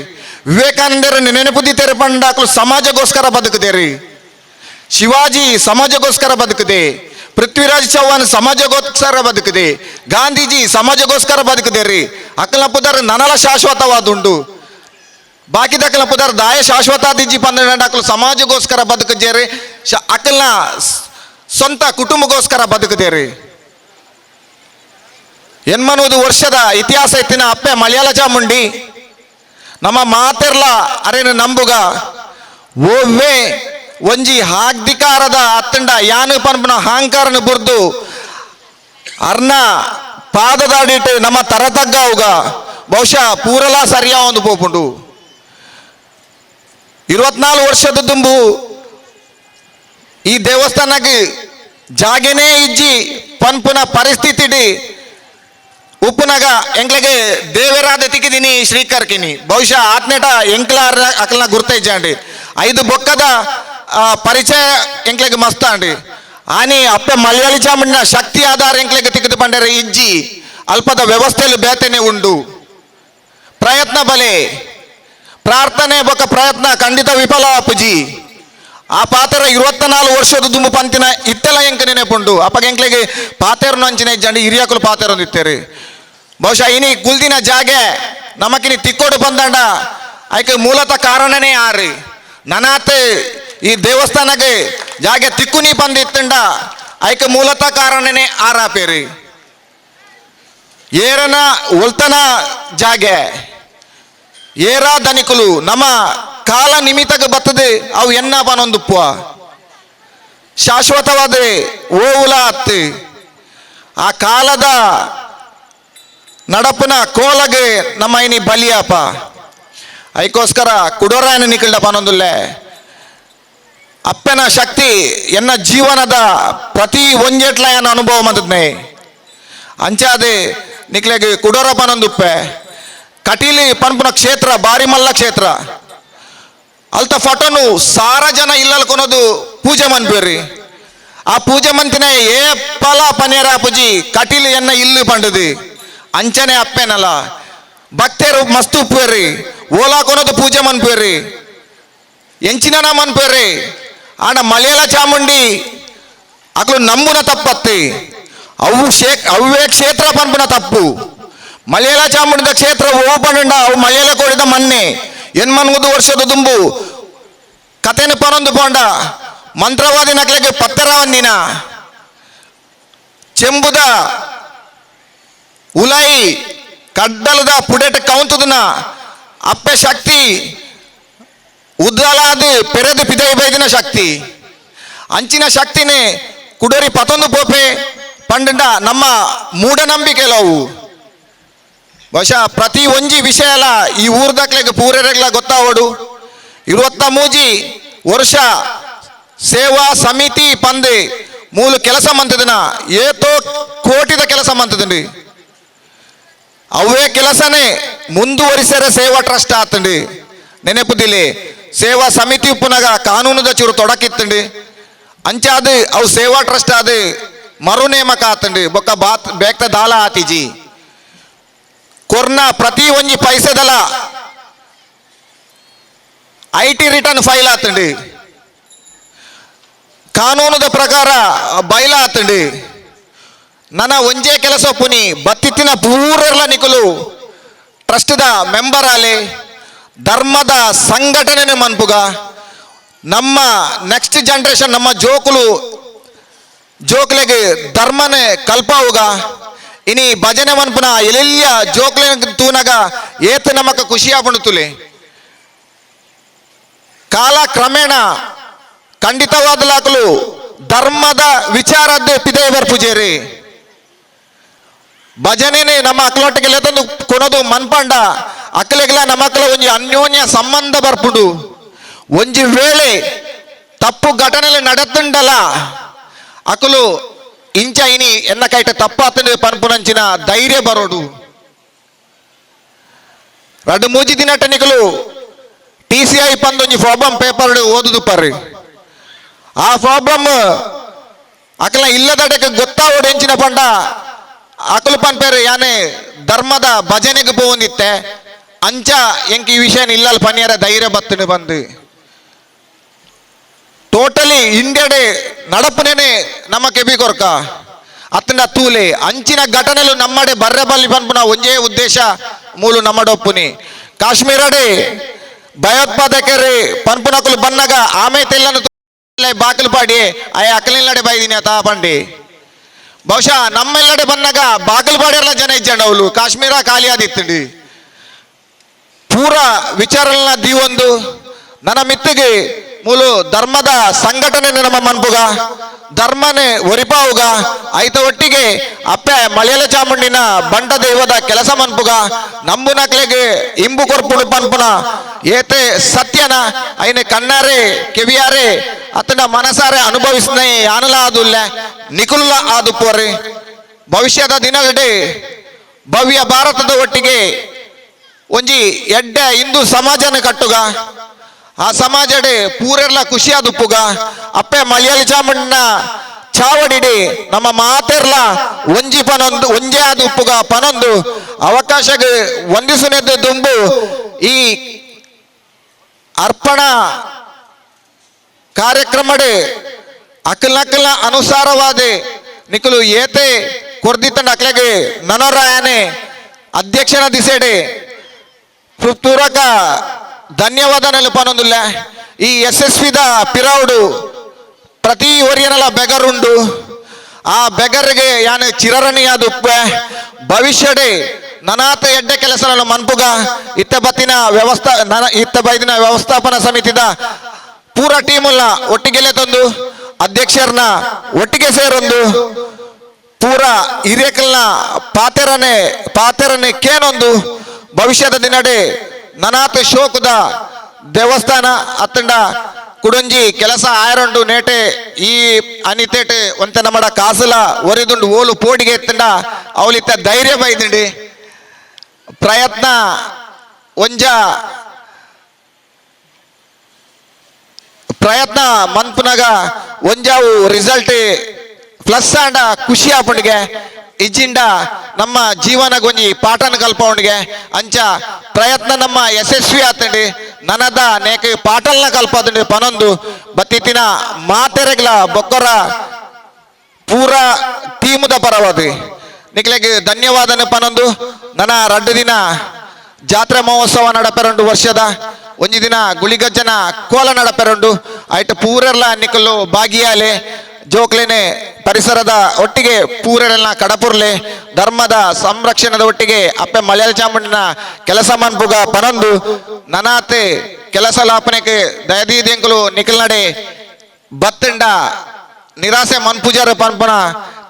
ವಿವೇಕಾನಂದರ ನೆನಪುದಿ ತೆರಪಂಡ ಸಮಾಜಕ್ಕೋಸ್ಕರ ಬದುಕುತ್ತೇರಿ ಶಿವಾಜಿ ಸಮಾಜಕ್ಕೋಸ್ಕರ ಬದುಕುದೆ ಪೃಥ್ವಿರಾಜ್ ಚೌಹಾಣ್ ಸಮಾಜಕ್ಕೋಸ್ಕರ ಬದುಕುದೆ ಗಾಂಧೀಜಿ ಸಮಾಜಕ್ಕೋಸ್ಕರ ಬದುಕುದೇರಿ ಅಕ್ಕಲ ಪುದರ್ ನನಲ ಶಾಶ್ವತವಾದುಂಡು ಬಾಕಿದಕ್ಕಲ ಪುದರ್ ದಾಯ ಶಾಶ್ವತ ದಿಜ್ಜಿ ಪಂದ್ರಂಡ ಅಕ್ಕಲು ಸಮಾಜಕ್ಕೋಸ್ಕರ ಬದುಕುಜೇರಿ ಅಕ್ಕಲ್ನ ಸ್ವಂತ ಕುಟುಂಬಕ್ಕೋಸ್ಕರ ಬದುಕುದೇರಿ 800 ವರ್ಷದ ಇತಿಹಾಸ ಇತ್ತಿನ ಅಪ್ಪೆ ಮಲಯಾಳ ಚಾಮುಂಡಿ ನಮ್ಮ ಮಾತೆರ್ಲ ಅರೇನು ನಂಬುಗ ಓವ್ವೇ ಒಂಜಿ ಹಾಗ್ದಿಕಾರದ ಅತ್ತಂಡ ಯಾನು ಪನ್ಪುನ ಹಾಂಕಾರನು ಬುರ್ದು ಅರ್ನ ಪಾದದಾಡಿಟ್ಟು ನಮ್ಮ ತರತಗ್ಗ ಬಹುಶಃ ಪೂರಲ ಸರಿಯಾ ಒಂದು ಪೋಪುಂಡು. 24 ವರ್ಷದ ದುಂಬು ಈ ದೇವಸ್ಥಾನಕ್ಕೆ ಜಾಗೆನೇ ಇಜ್ಜಿ ಪನ್ಪುನ ಪರಿಸ್ಥಿತಿ ಉಪ್ಪುನಗ ಎಂಕ್ಲೆಗೆ ದೇವರಾದ ತಿಕ್ಕಿದಿನಿ ಶ್ರೀಕರ್ಕಿನಿ. ಬಹುಶಃ ಆತ್ನೇಟ ಎಂಕ್ಲ ಅಕಲ್ನ ಗುರ್ತೈಜಾಂಡಿ 5 ಬೊಕ್ಕದ ಪರಿಚಯ ಎಂಕ್ಲೆಗೆ ಮಸ್ತ ಅಂಡಿ. ಆನಿ ಅಪ್ಪೆ ಮಲಯಾಳಿ ಚಾಮುಂಡಿನ ಶಕ್ತಿ ಆಧಾರ ಎಂಕ್ಲೆಗೆ ತಿಕ್ಕಿದು ಪಂಡರೆ ಇಜ್ಜಿ ಅಲ್ಪದ ವ್ಯವಸ್ಥೆಯಲ್ಲಿ ಬೇತನೆ ಉಂಡು. ಪ್ರಯತ್ನ ಬಲೆ ಪ್ರಾರ್ಥನೆ ಬೊಕ್ಕ ಪ್ರಯತ್ನ ಖಂಡಿತ ವಿಫಲ ಅಪ್ಪುಜಿ. ಆ ಪಾತೆರ 24 ವರ್ಷದ ದುಂಬು ಪಂತಿನ ಇತ್ತೆಲ್ಲ ಎಂಕ ನೆನೆಪುಂಡು. ಅಪ್ಪಗೆ ಎಂಕ್ಲೆಗೆ ಪಾತೆರನು ಅಂಚಿನ ಇಜ್ಜಂಡಿ ಹಿರಿಯಕುಲು ಪಾತೆರೊಂದು ಇತ್ತೇರಿ. ಬಹುಶಃ ಇನಿ ಕುಲ್ದಿನ ಜಾಗೆ ನಮಕಿನಿ ತಿಕ್ಕೋಡು ಬಂದಂಡ ಐಕೆ ಮೂಲತಃ ಕಾರಣನೇ ಆರಿ ನನಾತ್ ಈ ದೇವಸ್ಥಾನಕ್ಕೆ ಜಾಗೆ ತಿಕ್ಕುನಿ ಬಂದಿತ್ತಂಡ ಐಕೆ ಮೂಲತಃ ಕಾರಣನೇ ಆರಾಪೇರಿ. ಏರನ ಒಲ್ತನ ಜಾಗೆ ಏರ ದನಿಕುಲು ನಮ್ಮ ಕಾಲ ನಿಮಿತ್ತಕ್ಕೆ ಬರ್ತದೆ ಅವು ಎನ್ನ ಪನೊಂದುಪ್ಪ ಶಾಶ್ವತವಾದ ಓವುಲ ಅತ್ತು ಆ ಕಾಲದ ನಡಪುನ ಕೋಲಗೆ ನಮ್ಮ ಇನಿ ಬಲಿಯಪ್ಪ. ಐಕೋಸ್ಕರ ಕುಡೋರಾಯನ ನಿಖಿಲ್ಡ ಪನೊಂದುಲ್ಲೆ ಅಪ್ಪನ ಶಕ್ತಿ ಎನ್ನ ಜೀವನದ ಪ್ರತಿ ಒಂಜೆಟ್ಲ ಎನ್ನ ಅನುಭವ ಮಂದದ್ನೆ ಅಂಚಾದೆ ನಿಕ್ಲೆಗೆ ಕುಡೋರ ಪನೊಂದುಪ್ಪೆ. ಕಟೀಲಿ ಪನ್ಪುನ ಕ್ಷೇತ್ರ ಬಾರಿಮಲ್ಲ ಕ್ಷೇತ್ರ ಅಲ್ತ ಫೋಟೋನು ಸಾರ ಜನ ಇಲ್ಲಲ್ ಕೊನೋದು ಪೂಜೆ ಮನ್ಪೇರಿ. ಆ ಪೂಜೆ ಮಂತಿನ ಏ ಪಲ ಪನೇರ ಪೂಜಿ ಕಟೀಲಿ ಎನ್ನ ಇಲ್ಲು ಪಂಡದು ಅಂಚನೆ ಅಪ್ಪೆನಲ್ಲ ಭಕ್ತರು ಮಸ್ತ್ ಉಪ್ಪೇರಿ ಓಲಾ ಕೊನೋದು ಪೂಜೆ ಮನ್ಪೇರಿ ಎಂಚಿನ ಮನ್ಪೇರಿ. ಆಡ ಮಲಯಾಳ ಚಾಮುಂಡಿ ಅಕ್ಲು ನಂಬುನ ತಪ್ಪತ್ತಿ ಅವು ಅವೇ ಕ್ಷೇತ್ರ ಪನ್ಪುನ ತಪ್ಪು. ಮಲಯಾಳ ಚಾಮುಂಡಿದ ಕ್ಷೇತ್ರ ಓ ಪಂಡ ಅವು ಮಲಯಾಳ ಕೋಡಿದ ಮನ್ನೆ ಎನ್ಮನ್ಗುದು ವರ್ಷದ ದುಂಬು ಕಥೆನ ಪನೊಂದು ಪೋಂಡ ಮಂತ್ರವಾದಿ ನಕ್ಲೆಗೆ ಪತ್ತರವಂದಿನ ಚೆಂಬುದ ಉಲಾಯಿ ಕಡ್ಡಲದ ಪುಡೆಟ ಕೌಂತದನ ಅಪ್ಪೆ ಶಕ್ತಿ ಉದ್ದಲಾದ ಪೆರೆದು ಪಿದೈ ಬೈದಿನ ಶಕ್ತಿ ಅಂಚಿನ ಶಕ್ತಿನೇ ಕುಡೋರಿ ಪತೊಂದು ಪೋಪೆ ಪಂಡ ನಮ್ಮ ಮೂಢನಂಬಿಕೆಲವು. ಬಹುಶಃ ಪ್ರತಿ ಒಂಜಿ ವಿಷಯ ಅಲ್ಲ ಈ ಊರ್ದಕ್ಲೆಗ್ ಪೂರೆರೆಗ್ಲ ಗೊತ್ತಾವಡು. 23 ವರ್ಷ ಸೇವಾ ಸಮಿತಿ ಪಂದೆ ಮೂಲು ಕೆಲಸ ಮಂತದಿನ ಏತೋ ಕೋಟಿದ ಕೆಲಸ ಮಂತದಂడి. ಅವೇ ಕೆಲಸನೇ ಮುಂದುವರಿಸರೆ ಸೇವಾ ಟ್ರಸ್ಟ್ ಆತಂಡಿ. ನೆನಪುದಿಲೆ ಸೇವಾ ಸಮಿತಿ ಉಪ್ಪುನಗ ಕಾನೂನುದ ಚೂರು ತೊಡಕಿತ್ತಂಡಿ. ಅಂಚಾದ ಅವು ಸೇವಾ ಟ್ರಸ್ಟ್ ಆದ ಮರು ನೇಮಕ ಆತಂಡಿ. ಬೊಕ್ಕ ಬಾತ್ ಬೇಕ್ತ ದಾಲ ಆತಿಜಿ ಕೊರ್ನ ಪ್ರತಿ ಒಂಜಿ ಪೈಸೆದಲ IT return file ಆತಂಡಿ. ಕಾನೂನುದ ಪ್ರಕಾರ ಬೈಲ ಆತಂಡಿ. ನನ್ನ ಒಂಜೇ ಕೆಲಸ ಪುನಿ ಬತ್ತಿತ್ತಿನ ಪೂರೆರ್ಲ ನಿಕುಲು ಟ್ರಸ್ಟ್ದ ಮೆಂಬರ್ ಆಲೆ ಧರ್ಮದ ಸಂಘಟನೆ ಮನ್ಪುಗ ನಮ್ಮ ನೆಕ್ಸ್ಟ್ ಜನರೇಷನ್ ನಮ್ಮ ಜೋಕುಲು ಜೋಕ್ಲೆಗೆ ಧರ್ಮನೆ ಕಲ್ಪಾವುಗ ಇನಿ ಭಜನೆ ಮನ್ಪುನ ಎಲೆಲ್ಲ ಜೋಕ್ಲೆ ತೂನಗ ಏತ್ ನಮಕ ಖುಷಿಯಾಪುಂಡು. ಕಾಲ ಕ್ರಮೇಣ ಖಂಡಿತವಾದಲಾಕಲು ಧರ್ಮದ ವಿಚಾರದ್ದು ಪಿದೇ ಬರ್ಪುಜೇರಿ ಭಜನೆನೆ ನಮ್ಮ ಅಕ್ಲೊಟ್ಟಿಗೆ ಲೇತೊಂದು ಕೊನೋದು ಮನ್ಪಂಡ ಅಕ್ಲೆಗ್ಲ ನಮ್ಮಕ್ಕಲ ಒಂಜಿ ಅನ್ಯೋನ್ಯ ಸಂಬಂಧ ಬರ್ಪುಂಡು. ಒಂಜಿ ವೇಳೆ ತಪ್ಪು ಘಟನೆలు ನಡತುಂಡಲ ಅಕಲು ಇಂಚ ಇನಿ ಎನ್ನ ಕೈಟ ತಪ್ಪಾತಂಡು ಪನ್ಪುನಂಚಿನ ಧೈರ್ಯ ಬರೋಡು. ರಡ್ಡು ಮೂಜಿ ದಿನಟ ನಿಕಲು TCI ಪಂದೊಂಜಿ ಪ್ರಾಬ್ಲಮ್ ಪೇಪರ್ ಓದುದು ಪರ್ರಿ. ಆ ಪ್ರಾಬ್ಲಮ್ ಅಕಲ ಇಲ್ಲದಡಕ್ಕೆ ಗೊತ್ತಾವೋಡು ಎಂಚಿನ ಪಂಡ ಅಕಲು ಪನ್ಪೇರು ಯಾನೆ ಧರ್ಮದ ಭಜನೆಗೆ ಪೋವೊಂದಿತ್ತೆ ಅಂಚ ಎಂಕ್ ಈ ವಿಷಯ ಇಲ್ಲಲ್ ಪನಿಯರ ಧೈರ್ಯ ಬತ್ತನು ಬಂದು ಟೋಟಲಿ ಇಂಡಿಯಾಡೆ ನಡಪುನೇನೆ ನಮ್ಮ ಕೆಬಿ ಕೊರ್ಕ ಅತ್ತಂಡ ತೂಲೆ ಅಂಚಿನ ಘಟನೆಲು ನಮ್ಮಡೆ ಬರ್ರೆ ಬಲ್ಲಿ ಪನ್ಪುನ ಒಂಜೇ ಉದ್ದೇಶ ಮೂಲು ನಮ್ಮಡೊಪ್ಪುನಿ. ಕಾಶ್ಮೀರಡೆ ಭಯೋತ್ಪಾದಕರೇ ಪನ್ಪುನಕುಲು ಬನ್ನಗ ಆಮೆ ತೆಲ್ಲನು ಬಾಕಲು ಪಾಡಿ ಆಯ ಅಕಲಿನಡೆ ಬೈದಿನಿ ತಾ ಪಂಡಿ. ಬಹುಶಃ ನಮ್ಮೆಲ್ಲಡೆ ಬನ್ನಗ ಬಾಕಲು ಪಾಡಿಯರ್ಲ ಜನ ಇಜ್ಜಂಡ ಅವಳು ಕಾಶ್ಮೀರ ಖಾಲಿ ಆದಿತ್ತಂಡಿ. ಪೂರ ವಿಚಾರನ ದೀವೊಂದು ನನ್ನ ಮಿತ್ತಿಗೆ ಮೂಲು ಧರ್ಮದ ಸಂಘಟನೆ ನಮ್ಮ ಮನ್ಪುಗ ಧರ್ಮನೆ ಒರಿಪಾವುಗ ಐತ ಒಟ್ಟಿಗೆ ಅಪ್ಪೆ ಮಲಯಾಳ ಚಾಮುಂಡಿನ ಬಂಡ ದೈವದ ಕೆಲಸ ಮನ್ಪುಗ ನಂಬುನಕ್ಲೆಗೆ ಇಂಬು ಕೊರ್ಪುಡು ಪನ್ಪುನ ಏತೆ ಸತ್ಯನ ಐನೆ ಕಣ್ಣಾರೆ ಕೆವಿಯಾರೆ ಅತನ ಮನಸಾರೆ ಅನುಭವಿಸ್ನೆ ಯಾನಲ ಆದುಲ್ಲ ನಿಕುಲ್ಲ ಆದು ಪೋರೆ. ಭವಿಷ್ಯದ ದಿನಗಡೆ ಭವ್ಯ ಭಾರತದ ಒಟ್ಟಿಗೆ ಒಂಜಿ ಎಡ್ಡೆ ಹಿಂದೂ ಸಮಾಜನ ಕಟ್ಟುಗ, ಆ ಸಮಾಜಡೆ ಪೂರೆಲ್ಲ ಖುಷಿಯಾದುಪ್ಪುಗ ಅಪ್ಪೆ ಮಲಯಾಳಿ ಚಾಮುಂಡಿನ ಚಾವಡಿಡಿ ನಮ್ಮ ಮಾತೆರ್ಲ ಒಂಜಿ ಪನೊಂದು ಒಂಜೇ ಆದ ಉಪ್ಪುಗ ಪನೊಂದು ಅವಕಾಶಗೆ ವಂದಿಸುನೆದ್ದು ದುಂಬು ಈ ಅರ್ಪಣಾ ಕಾರ್ಯಕ್ರಮಡೆ ಅಕಲ್ನಕಲ್ನ ಅನುಸಾರವಾದ ನಿಕಲು ಏತೆ ಕೊರ್ದಿತ್ತಂಡ ಅಕ್ಲೆಗೆ ನನೋರಾಯನೆ ಅಧ್ಯಕ್ಷನ ದಿಸೆಡೆ ಪೂರಕ ಧನ್ಯವಾದ ನೆಲಪನೊಂದುಲ್ಲ. ಈ ಯಶಸ್ವಿದ ಪಿರಾವುಡು ಪ್ರತಿ ಒರಿಯನಲ ಬೆಗರುಂಡು, ಆ ಬೆಗರಿಗೆ ಯಾನು ಚಿರರಣಿಯಾದ ಉಪ್ಪೆ ಭವಿಷ್ಯಡೆ ನನಾತ ಎಡ್ಡೆ ಕೆಲಸ ಮನ್ಪುಗ ಇತ್ತ ಬತ್ತಿನ ವ್ಯವಸ್ಥಾ ನನ ಇತ್ತ ಬೈದಿನ ವ್ಯವಸ್ಥಾಪನಾ ಸಮಿತಿದ ಪೂರ ಟೀಮುಲ್ಲ ಒಟ್ಟಿಗೆಲೆ ತಂದು ಅಧ್ಯಕ್ಷರನ್ನ ಒಟ್ಟಿಗೆ ಸೇರೊಂದು ಪೂರ ಹಿರಿಯಕಲ್ನ ಪಾತೆರನೆ ಪಾತೆರನೆ ಕೇನೊಂದು ಭವಿಷ್ಯದ ದಿನಡೆ ನನಾತ ಶೋಕದ ದೇವಸ್ಥಾನ ಅತ್ತಂಡ ಕುಡಂಜಿ ಕೆಲಸ ಆಯರಂಡು ನೇಟೆ ಈ ಅನಿತೇಟೆ ಒಂತೆ ನಮ್ಮಡ ಕಾಸುಲ ಒರಿದುಂಡು ಓಲು ಪೋಡಿಗೆ ಎತ್ತಂಡ ಅವಲಿತ್ತ ಧೈರ್ಯ ಬೈದಿಂಡಿ ಪ್ರಯತ್ನ ಒಂಜ ಪ್ರಯತ್ನ ಮನ್ಪುನಗ ಒಂಜಾವು ರಿಸಲ್ಟ್ ಪ್ಲಸ್ ಆಂಡ ಖುಷಿ ಆಪುಂಡಿಗೆ ಇಜ್ಜಿಂಡ ನಮ್ಮ ಜೀವನ ಗೊಂಜಿ ಪಾಠನ ಕಲ್ಪೌಂಡಿಗೆ ಅಂಚ ಪ್ರಯತ್ನ ನಮ್ಮ ಯಶಸ್ವಿ ಆತಂಡಿ ನನದ ನೇಕ ಪಾಠಲ್ನ ಕಲ್ಪದಂಡಿ ಪನೊಂದು ಬತ್ತಿತ್ತಿನ ಮಾತೆರೆಗ್ಲ ಬೊಕ್ಕರ ಪೂರ ಟೀಮುದ ಪರವಾದ ನಿಕ್ಲೆಗ್ ಧನ್ಯವಾದನೆ ಪನೊಂದು. ನನ್ನ ರಡ್ಡು ದಿನ ಜಾತ್ರೆ ಮಹೋತ್ಸವ ನಡಪೆರಂಡು ವರ್ಷದ ಒಂಜಿ ದಿನ ಗುಳಿಗಜ್ಜನ ಕೋಲ ನಡಪೆರಂಡು ಐಟ್ ಪೂರೆಲ್ಲ ನಿಕಲು ಭಾಗಿಯಾಲೆ ಜೋಕ್ಲೇನೆ ಪರಿಸರದ ಒಟ್ಟಿಗೆ ಪೂರೆಲ್ಲ ಕಡಪುರ್ಲೆ ಧರ್ಮದ ಸಂರಕ್ಷಣದ ಒಟ್ಟಿಗೆ ಅಪ್ಪೆ ಮಲಯಾಳ ಚಾಮುಂಡಿನ ಕೆಲಸ ಮನ್ಪುಗ ಪನೊಂದು ನನಾತೆ ಕೆಲಸ ಲಾಪನೆಗೆ ದಯದೀದಿಂಕುಲು ನಿಖಲ್ನಡೆ ಬತ್ತಂಡ ನಿರಾಸೆ ಮನ್ಪುಜಾರ ಪನ್ಪುನ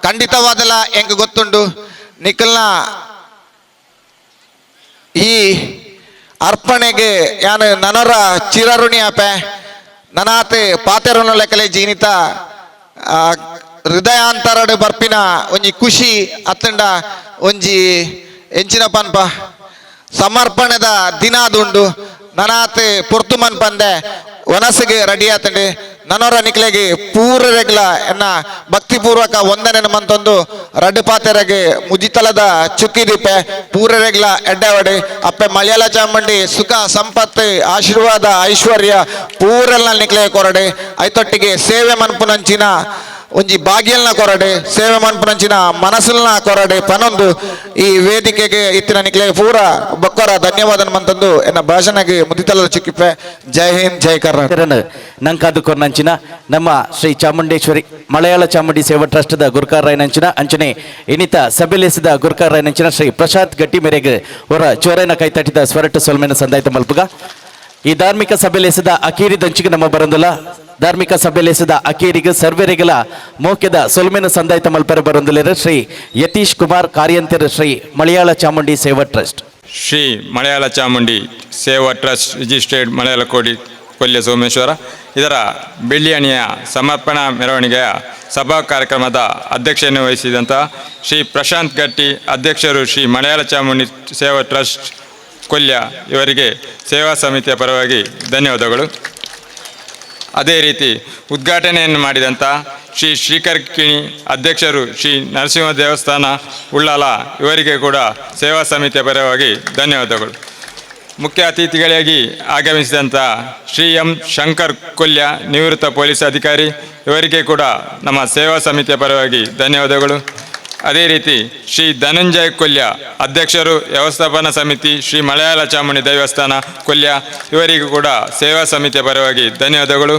ಖಂಡಿತವಾದಲ ಎಂಕ್ ಗೊತ್ತುಂಡು. ನಿಖಲ್ನ ಈ ಅರ್ಪಣೆಗೆ ಯಾನು ನನರ ಚಿರಋಣಿ ಆಪೆ ನನಾತೆ ಪಾತೆರನ ಲೆಕ್ಕಲೆ ಜೀನಿತ ಹೃದಯಾಂತರಡು ಬರ್ಪಿನ ಒಂಜಿ ಖುಷಿ ಅತ್ತಂಡ ಒಂಜಿ ಎಂಚಿನ ಪನ್ಪ ಸಮರ್ಪಣೆದ ದಿನ ಅದುಂಡು. ನನಾತೆ ಪೊರ್ತು ಮನ್ಪಂದೆ ಒನಸಿಗೆ ರೆಡಿ ಆತಂಡೆ ನನೋರ ನಿಕ್ಲೆಗೆ ಪೂರರೆಗ್ಲ ಎನ್ನ ಭಕ್ತಿಪೂರ್ವಕ ವಂದನೆ ಮಂತೊಂದು ರಡ್ಡು ಪಾತೆರೆಗೆ ಮುಜಿತಲದ ಚುಕ್ಕಿದೀಪೆ ಪೂರರೆಗ್ಲ ಎಡ್ಡೆವಡೆ ಅಪ್ಪೆ ಮಲಯಾಳ ಚಾಮುಂಡಿ ಸುಖ ಸಂಪತ್ತು ಆಶೀರ್ವಾದ ಐಶ್ವರ್ಯ ಪೂರೆಲ್ಲ ನಿಕ್ಲೆ ಕೊರಡೆ ಐತೊಟ್ಟಿಗೆ ಸೇವೆ ಮನ್ಪುನಂಚಿನ ಒಂಜಿ ಭಾಗ್ಯಲ್ನ ಕೊರಡೆ ಸೇವೆ ಮನ್ಪುನಂಚಿನ ಮನಸ್ಸಲ್ನ ಕೊರಡೆ ಪನೊಂದು ಈ ವೇದಿಕೆಗೆ ಇತ್ತಿನ ನಿಕ್ಲೆ ಪೂರ ಬೊಕ್ಕರ ಧನ್ಯವಾದ ಮಂತಂದು ಎನ್ನ ಭಾಷಣಗೆ ಮುದಿತಲದ ಚಿಕ್ಕಿಪೆ. ಜೈ ಹಿಂದ್, ಜೈ ಕರ್ನಾಟಕ. ನಂಕಾದು ಕೊರ್ನಂಚಿನ ನಮ್ಮ ಶ್ರೀ ಚಾಮುಂಡೇಶ್ವರಿ ಮಲಯಾಳ ಚಾಮುಂಡಿ ಸೇವಾ ಟ್ರಸ್ಟ್ದ ಗುರುಕಾರ ರಾಯನಂಚಿನ ಅಂಚನೆ ಇನ್ನಿತ ಸಭೆಲೇಸಿದ ಗುರುಕಾರ ರಾಯನಂಚಿನ ಶ್ರೀ ಪ್ರಸಾದ್ ಗಟ್ಟಿ ಮೇರೆಗೆ ಹೊರ ಚೋರೈನ ಕೈತಟ್ಟಿದ ಸ್ವರಟ್ಟು ಸೊಲ್ಮೆನ ಸಂದಾಯ್ತ ಮಲ್ಪುಗ. ಈ ಧಾರ್ಮಿಕ ಸಭೆಲೇಸಿದ ಅಕೀರಿ ದಂಚಿಗೆ ನಮ್ಮ ಬರಂದುಲ ಧಾರ್ಮಿಕ ಸಭೆಲೇಸಿದ ಅಕೀರಿಗೆ ಸರ್ವೆರಿಗಲ ಮೋಕ್ಯದ ಸೊಲ್ಮೆನ ಸಂದಾಯ್ತ ಮಲ್ಪೆರ ಬರಂದುಲೇರು ಶ್ರೀ ಯತೀಶ್ ಕುಮಾರ್ ಕಾರ್ಯಂತರ ಶ್ರೀ ಮಲಯಾಳ ಚಾಮುಂಡಿ ಸೇವಾ ಟ್ರಸ್ಟ್. ಶ್ರೀ ಮಲಯಾಳ ಚಾಮುಂಡಿ ಸೇವಾ ಟ್ರಸ್ಟ್ ರಿಜಿಸ್ಟರ್ಡ್ ಮಲಯಾಳಕೋಡಿ ಕೊಲ್ಯ ಸೋಮೇಶ್ವರ ಇದರ ಬೆಳ್ಳಿ ಅಣಿಯ ಸಮರ್ಪಣಾ ಮೆರವಣಿಗೆಯ ಸಭಾ ಕಾರ್ಯಕ್ರಮದ ಅಧ್ಯಕ್ಷತೆಯನ್ನು ವಹಿಸಿದಂಥ ಶ್ರೀ ಪ್ರಶಾಂತ್ ಗಟ್ಟಿ ಅಧ್ಯಕ್ಷರು ಶ್ರೀ ಮಲಯಾಳ ಚಾಮುಂಡಿ ಸೇವಾ ಟ್ರಸ್ಟ್ ಕೊಲ್ಯ ಇವರಿಗೆ ಸೇವಾ ಸಮಿತಿಯ ಪರವಾಗಿ ಧನ್ಯವಾದಗಳು. ಅದೇ ರೀತಿ ಉದ್ಘಾಟನೆಯನ್ನು ಮಾಡಿದಂಥ ಶ್ರೀ ಶ್ರೀಕರ್ ಕಿಣಿ ಅಧ್ಯಕ್ಷರು ಶ್ರೀ ನರಸಿಂಹ ದೇವಸ್ಥಾನ ಉಳ್ಳಾಲ ಇವರಿಗೆ ಕೂಡ ಸೇವಾ ಸಮಿತಿಯ ಪರವಾಗಿ ಧನ್ಯವಾದಗಳು. ಮುಖ್ಯ ಅತಿಥಿಗಳಾಗಿ ಆಗಮಿಸಿದಂಥ ಶ್ರೀ ಎಂ ಶಂಕರ್ ಕೊಲ್ಯ ನಿವೃತ್ತ ಪೊಲೀಸ್ ಅಧಿಕಾರಿ ಇವರಿಗೆ ಕೂಡ ನಮ್ಮ ಸೇವಾ ಸಮಿತಿಯ ಪರವಾಗಿ ಧನ್ಯವಾದಗಳು. ಅದೇ ರೀತಿ ಶ್ರೀ ಧನಂಜಯ ಕೊಲ್ಯ ಅಧ್ಯಕ್ಷರು ವ್ಯವಸ್ಥಾಪನಾ ಸಮಿತಿ ಶ್ರೀ ಮಲಯಾಳ ಚಾಮುಂಡಿ ದೇವಸ್ಥಾನ ಕೊಲ್ಯ ಇವರಿಗೂ ಕೂಡ ಸೇವಾ ಸಮಿತಿಯ ಪರವಾಗಿ ಧನ್ಯವಾದಗಳು.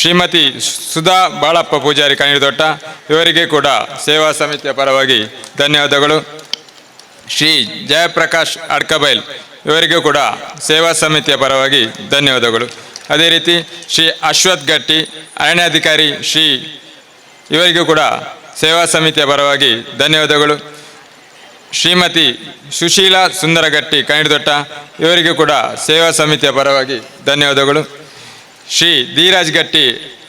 ಶ್ರೀಮತಿ ಸುಧಾ ಬಾಳಪ್ಪ ಪೂಜಾರಿ ಕಣಿದೊಟ್ಟ ಇವರಿಗೆ ಕೂಡ ಸೇವಾ ಸಮಿತಿಯ ಪರವಾಗಿ ಧನ್ಯವಾದಗಳು. ಶ್ರೀ ಜಯಪ್ರಕಾಶ್ ಅಡ್ಕಬೈಲ್ ಇವರಿಗೂ ಕೂಡ ಸೇವಾ ಸಮಿತಿಯ ಪರವಾಗಿ ಧನ್ಯವಾದಗಳು. ಅದೇ ರೀತಿ ಶ್ರೀ ಅಶ್ವಥ್ ಗಟ್ಟಿ, ಅರಣ್ಯಾಧಿಕಾರಿ ಶ್ರೀ ಇವರಿಗೂ ಕೂಡ ಸೇವಾ ಸಮಿತಿಯ ಪರವಾಗಿ ಧನ್ಯವಾದಗಳು. ಶ್ರೀಮತಿ ಸುಶೀಲಾ ಸುಂದರಗಟ್ಟಿ ಕಣಿದೊಟ್ಟ ಇವರಿಗೂ ಕೂಡ ಸೇವಾ ಸಮಿತಿಯ ಪರವಾಗಿ ಧನ್ಯವಾದಗಳು. ಶ್ರೀ ಧೀರಾಜ್ ಗಟ್ಟಿ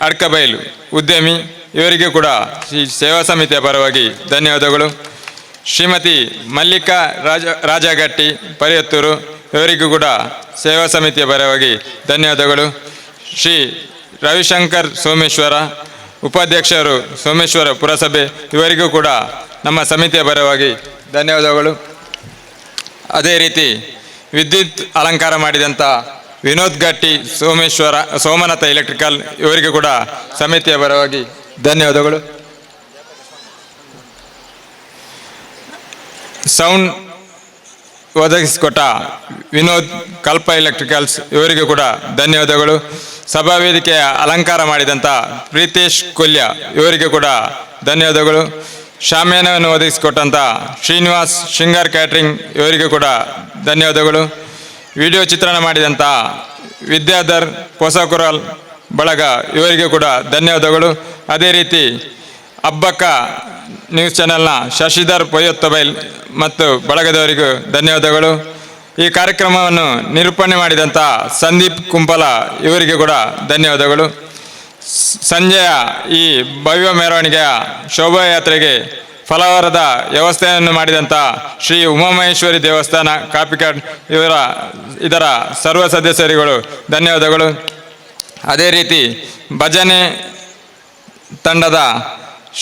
ಅಡ್ಕಬೈಲು ಉದ್ಯಮಿ ಇವರಿಗೂ ಕೂಡ ಶ್ರೀ ಸೇವಾ ಸಮಿತಿಯ ಪರವಾಗಿ ಧನ್ಯವಾದಗಳು. ಶ್ರೀಮತಿ ಮಲ್ಲಿಕಾ ರಾಜಗಟ್ಟಿ ಪರಿಯತ್ತೂರು ಇವರಿಗೂ ಕೂಡ ಸೇವಾ ಸಮಿತಿಯ ಪರವಾಗಿ ಧನ್ಯವಾದಗಳು. ಶ್ರೀ ರವಿಶಂಕರ್ ಸೋಮೇಶ್ವರ ಉಪಾಧ್ಯಕ್ಷರು ಸೋಮೇಶ್ವರ ಪುರಸಭೆ ಇವರಿಗೂ ಕೂಡ ನಮ್ಮ ಸಮಿತಿಯ ಪರವಾಗಿ ಧನ್ಯವಾದಗಳು. ಅದೇ ರೀತಿ ವಿದ್ಯುತ್ ಅಲಂಕಾರ ಮಾಡಿದಂಥ ವಿನೋದ್ ಗಟ್ಟಿ ಸೋಮೇಶ್ವರ ಸೋಮನಾಥ ಎಲೆಕ್ಟ್ರಿಕಲ್ ಇವರಿಗೂ ಕೂಡ ಸಮಿತಿಯ ಪರವಾಗಿ ಧನ್ಯವಾದಗಳು. ಸೌಂಡ್ ಒದಗಿಸಿಕೊಟ್ಟ ವಿನೋದ್ ಕಲ್ಪ ಎಲೆಕ್ಟ್ರಿಕಲ್ಸ್ ಇವರಿಗೂ ಕೂಡ ಧನ್ಯವಾದಗಳು. ಸಭಾ ವೇದಿಕೆಯ ಅಲಂಕಾರ ಮಾಡಿದಂಥ ಪ್ರೀತೇಶ್ ಕೊಲ್ಯ ಇವರಿಗೂ ಕೂಡ ಧನ್ಯವಾದಗಳು. ಶಾಮಿಯಾನವನ್ನು ಒದಗಿಸಿಕೊಟ್ಟಂಥ ಶ್ರೀನಿವಾಸ್ ಶೃಂಗಾರ್ ಕ್ಯಾಟ್ರಿಂಗ್ ಇವರಿಗೂ ಕೂಡ ಧನ್ಯವಾದಗಳು. ವಿಡಿಯೋ ಚಿತ್ರಣ ಮಾಡಿದಂಥ ವಿದ್ಯಾಧರ್ ಹೊಸಕುರಲ್ ಬಳಗ ಇವರಿಗೂ ಕೂಡ ಧನ್ಯವಾದಗಳು. ಅದೇ ರೀತಿ ಅಬ್ಬಕ್ಕ ನ್ಯೂಸ್ ಚಾನೆಲ್ನ ಶಶಿಧರ್ ಪೊಯ್ಯೊತ್ತಬೈಲ್ ಮತ್ತು ಬಳಗದವರಿಗೂ ಧನ್ಯವಾದಗಳು. ಈ ಕಾರ್ಯಕ್ರಮವನ್ನು ನಿರೂಪಣೆ ಮಾಡಿದಂಥ ಸಂದೀಪ್ ಕುಂಪಲ ಇವರಿಗೆ ಕೂಡ ಧನ್ಯವಾದಗಳು. ಸಂಜೆಯ ಈ ಭವ್ಯ ಮೆರವಣಿಗೆಯ ಶೋಭಾಯಾತ್ರೆಗೆ ಫಲವರದ ವ್ಯವಸ್ಥೆಯನ್ನು ಮಾಡಿದಂಥ ಶ್ರೀ ಉಮಾಮಹೇಶ್ವರಿ ದೇವಸ್ಥಾನ ಕಾಪಿಕಾಡ್ ಇದರ ಸರ್ವ ಸದಸ್ಯರುಗಳು ಧನ್ಯವಾದಗಳು. ಅದೇ ರೀತಿ ಭಜನೆ ತಂಡದ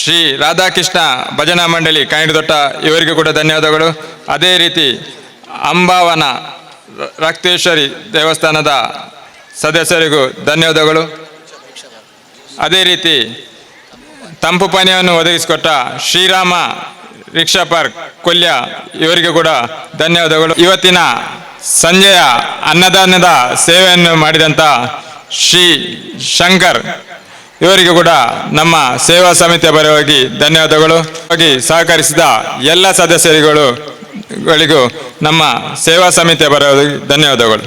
ಶ್ರೀ ರಾಧಾಕೃಷ್ಣ ಭಜನಾ ಮಂಡಳಿ ಕಾಣಿದೊಟ್ಟ ಇವರಿಗೂ ಕೂಡ ಧನ್ಯವಾದಗಳು. ಅದೇ ರೀತಿ ಅಂಬಾವನ ರಕ್ತೇಶ್ವರಿ ದೇವಸ್ಥಾನದ ಸದಸ್ಯರಿಗೂ ಧನ್ಯವಾದಗಳು. ಅದೇ ರೀತಿ ತಂಪು ಪಾನೀಯವನ್ನು ಒದಗಿಸಿಕೊಟ್ಟ ಶ್ರೀರಾಮ ರಿಕ್ಷಾ ಪಾರ್ಕ್ ಕೊಲ್ಯ ಇವರಿಗೂ ಕೂಡ ಧನ್ಯವಾದಗಳು. ಇವತ್ತಿನ ಸಂಜೆಯ ಅನ್ನದಾನದ ಸೇವೆಯನ್ನು ಮಾಡಿದಂಥ ಶ್ರೀ ಶಂಕರ್ ಇವರಿಗೂ ಕೂಡ ನಮ್ಮ ಸೇವಾ ಸಮಿತಿಯ ಪರವಾಗಿ ಧನ್ಯವಾದಗಳು. ಸಹಕರಿಸಿದ ಎಲ್ಲ ಸದಸ್ಯರುಗಳಿಗೂ ನಮ್ಮ ಸೇವಾ ಸಮಿತಿಯ ಪರವಾಗಿ ಧನ್ಯವಾದಗಳು.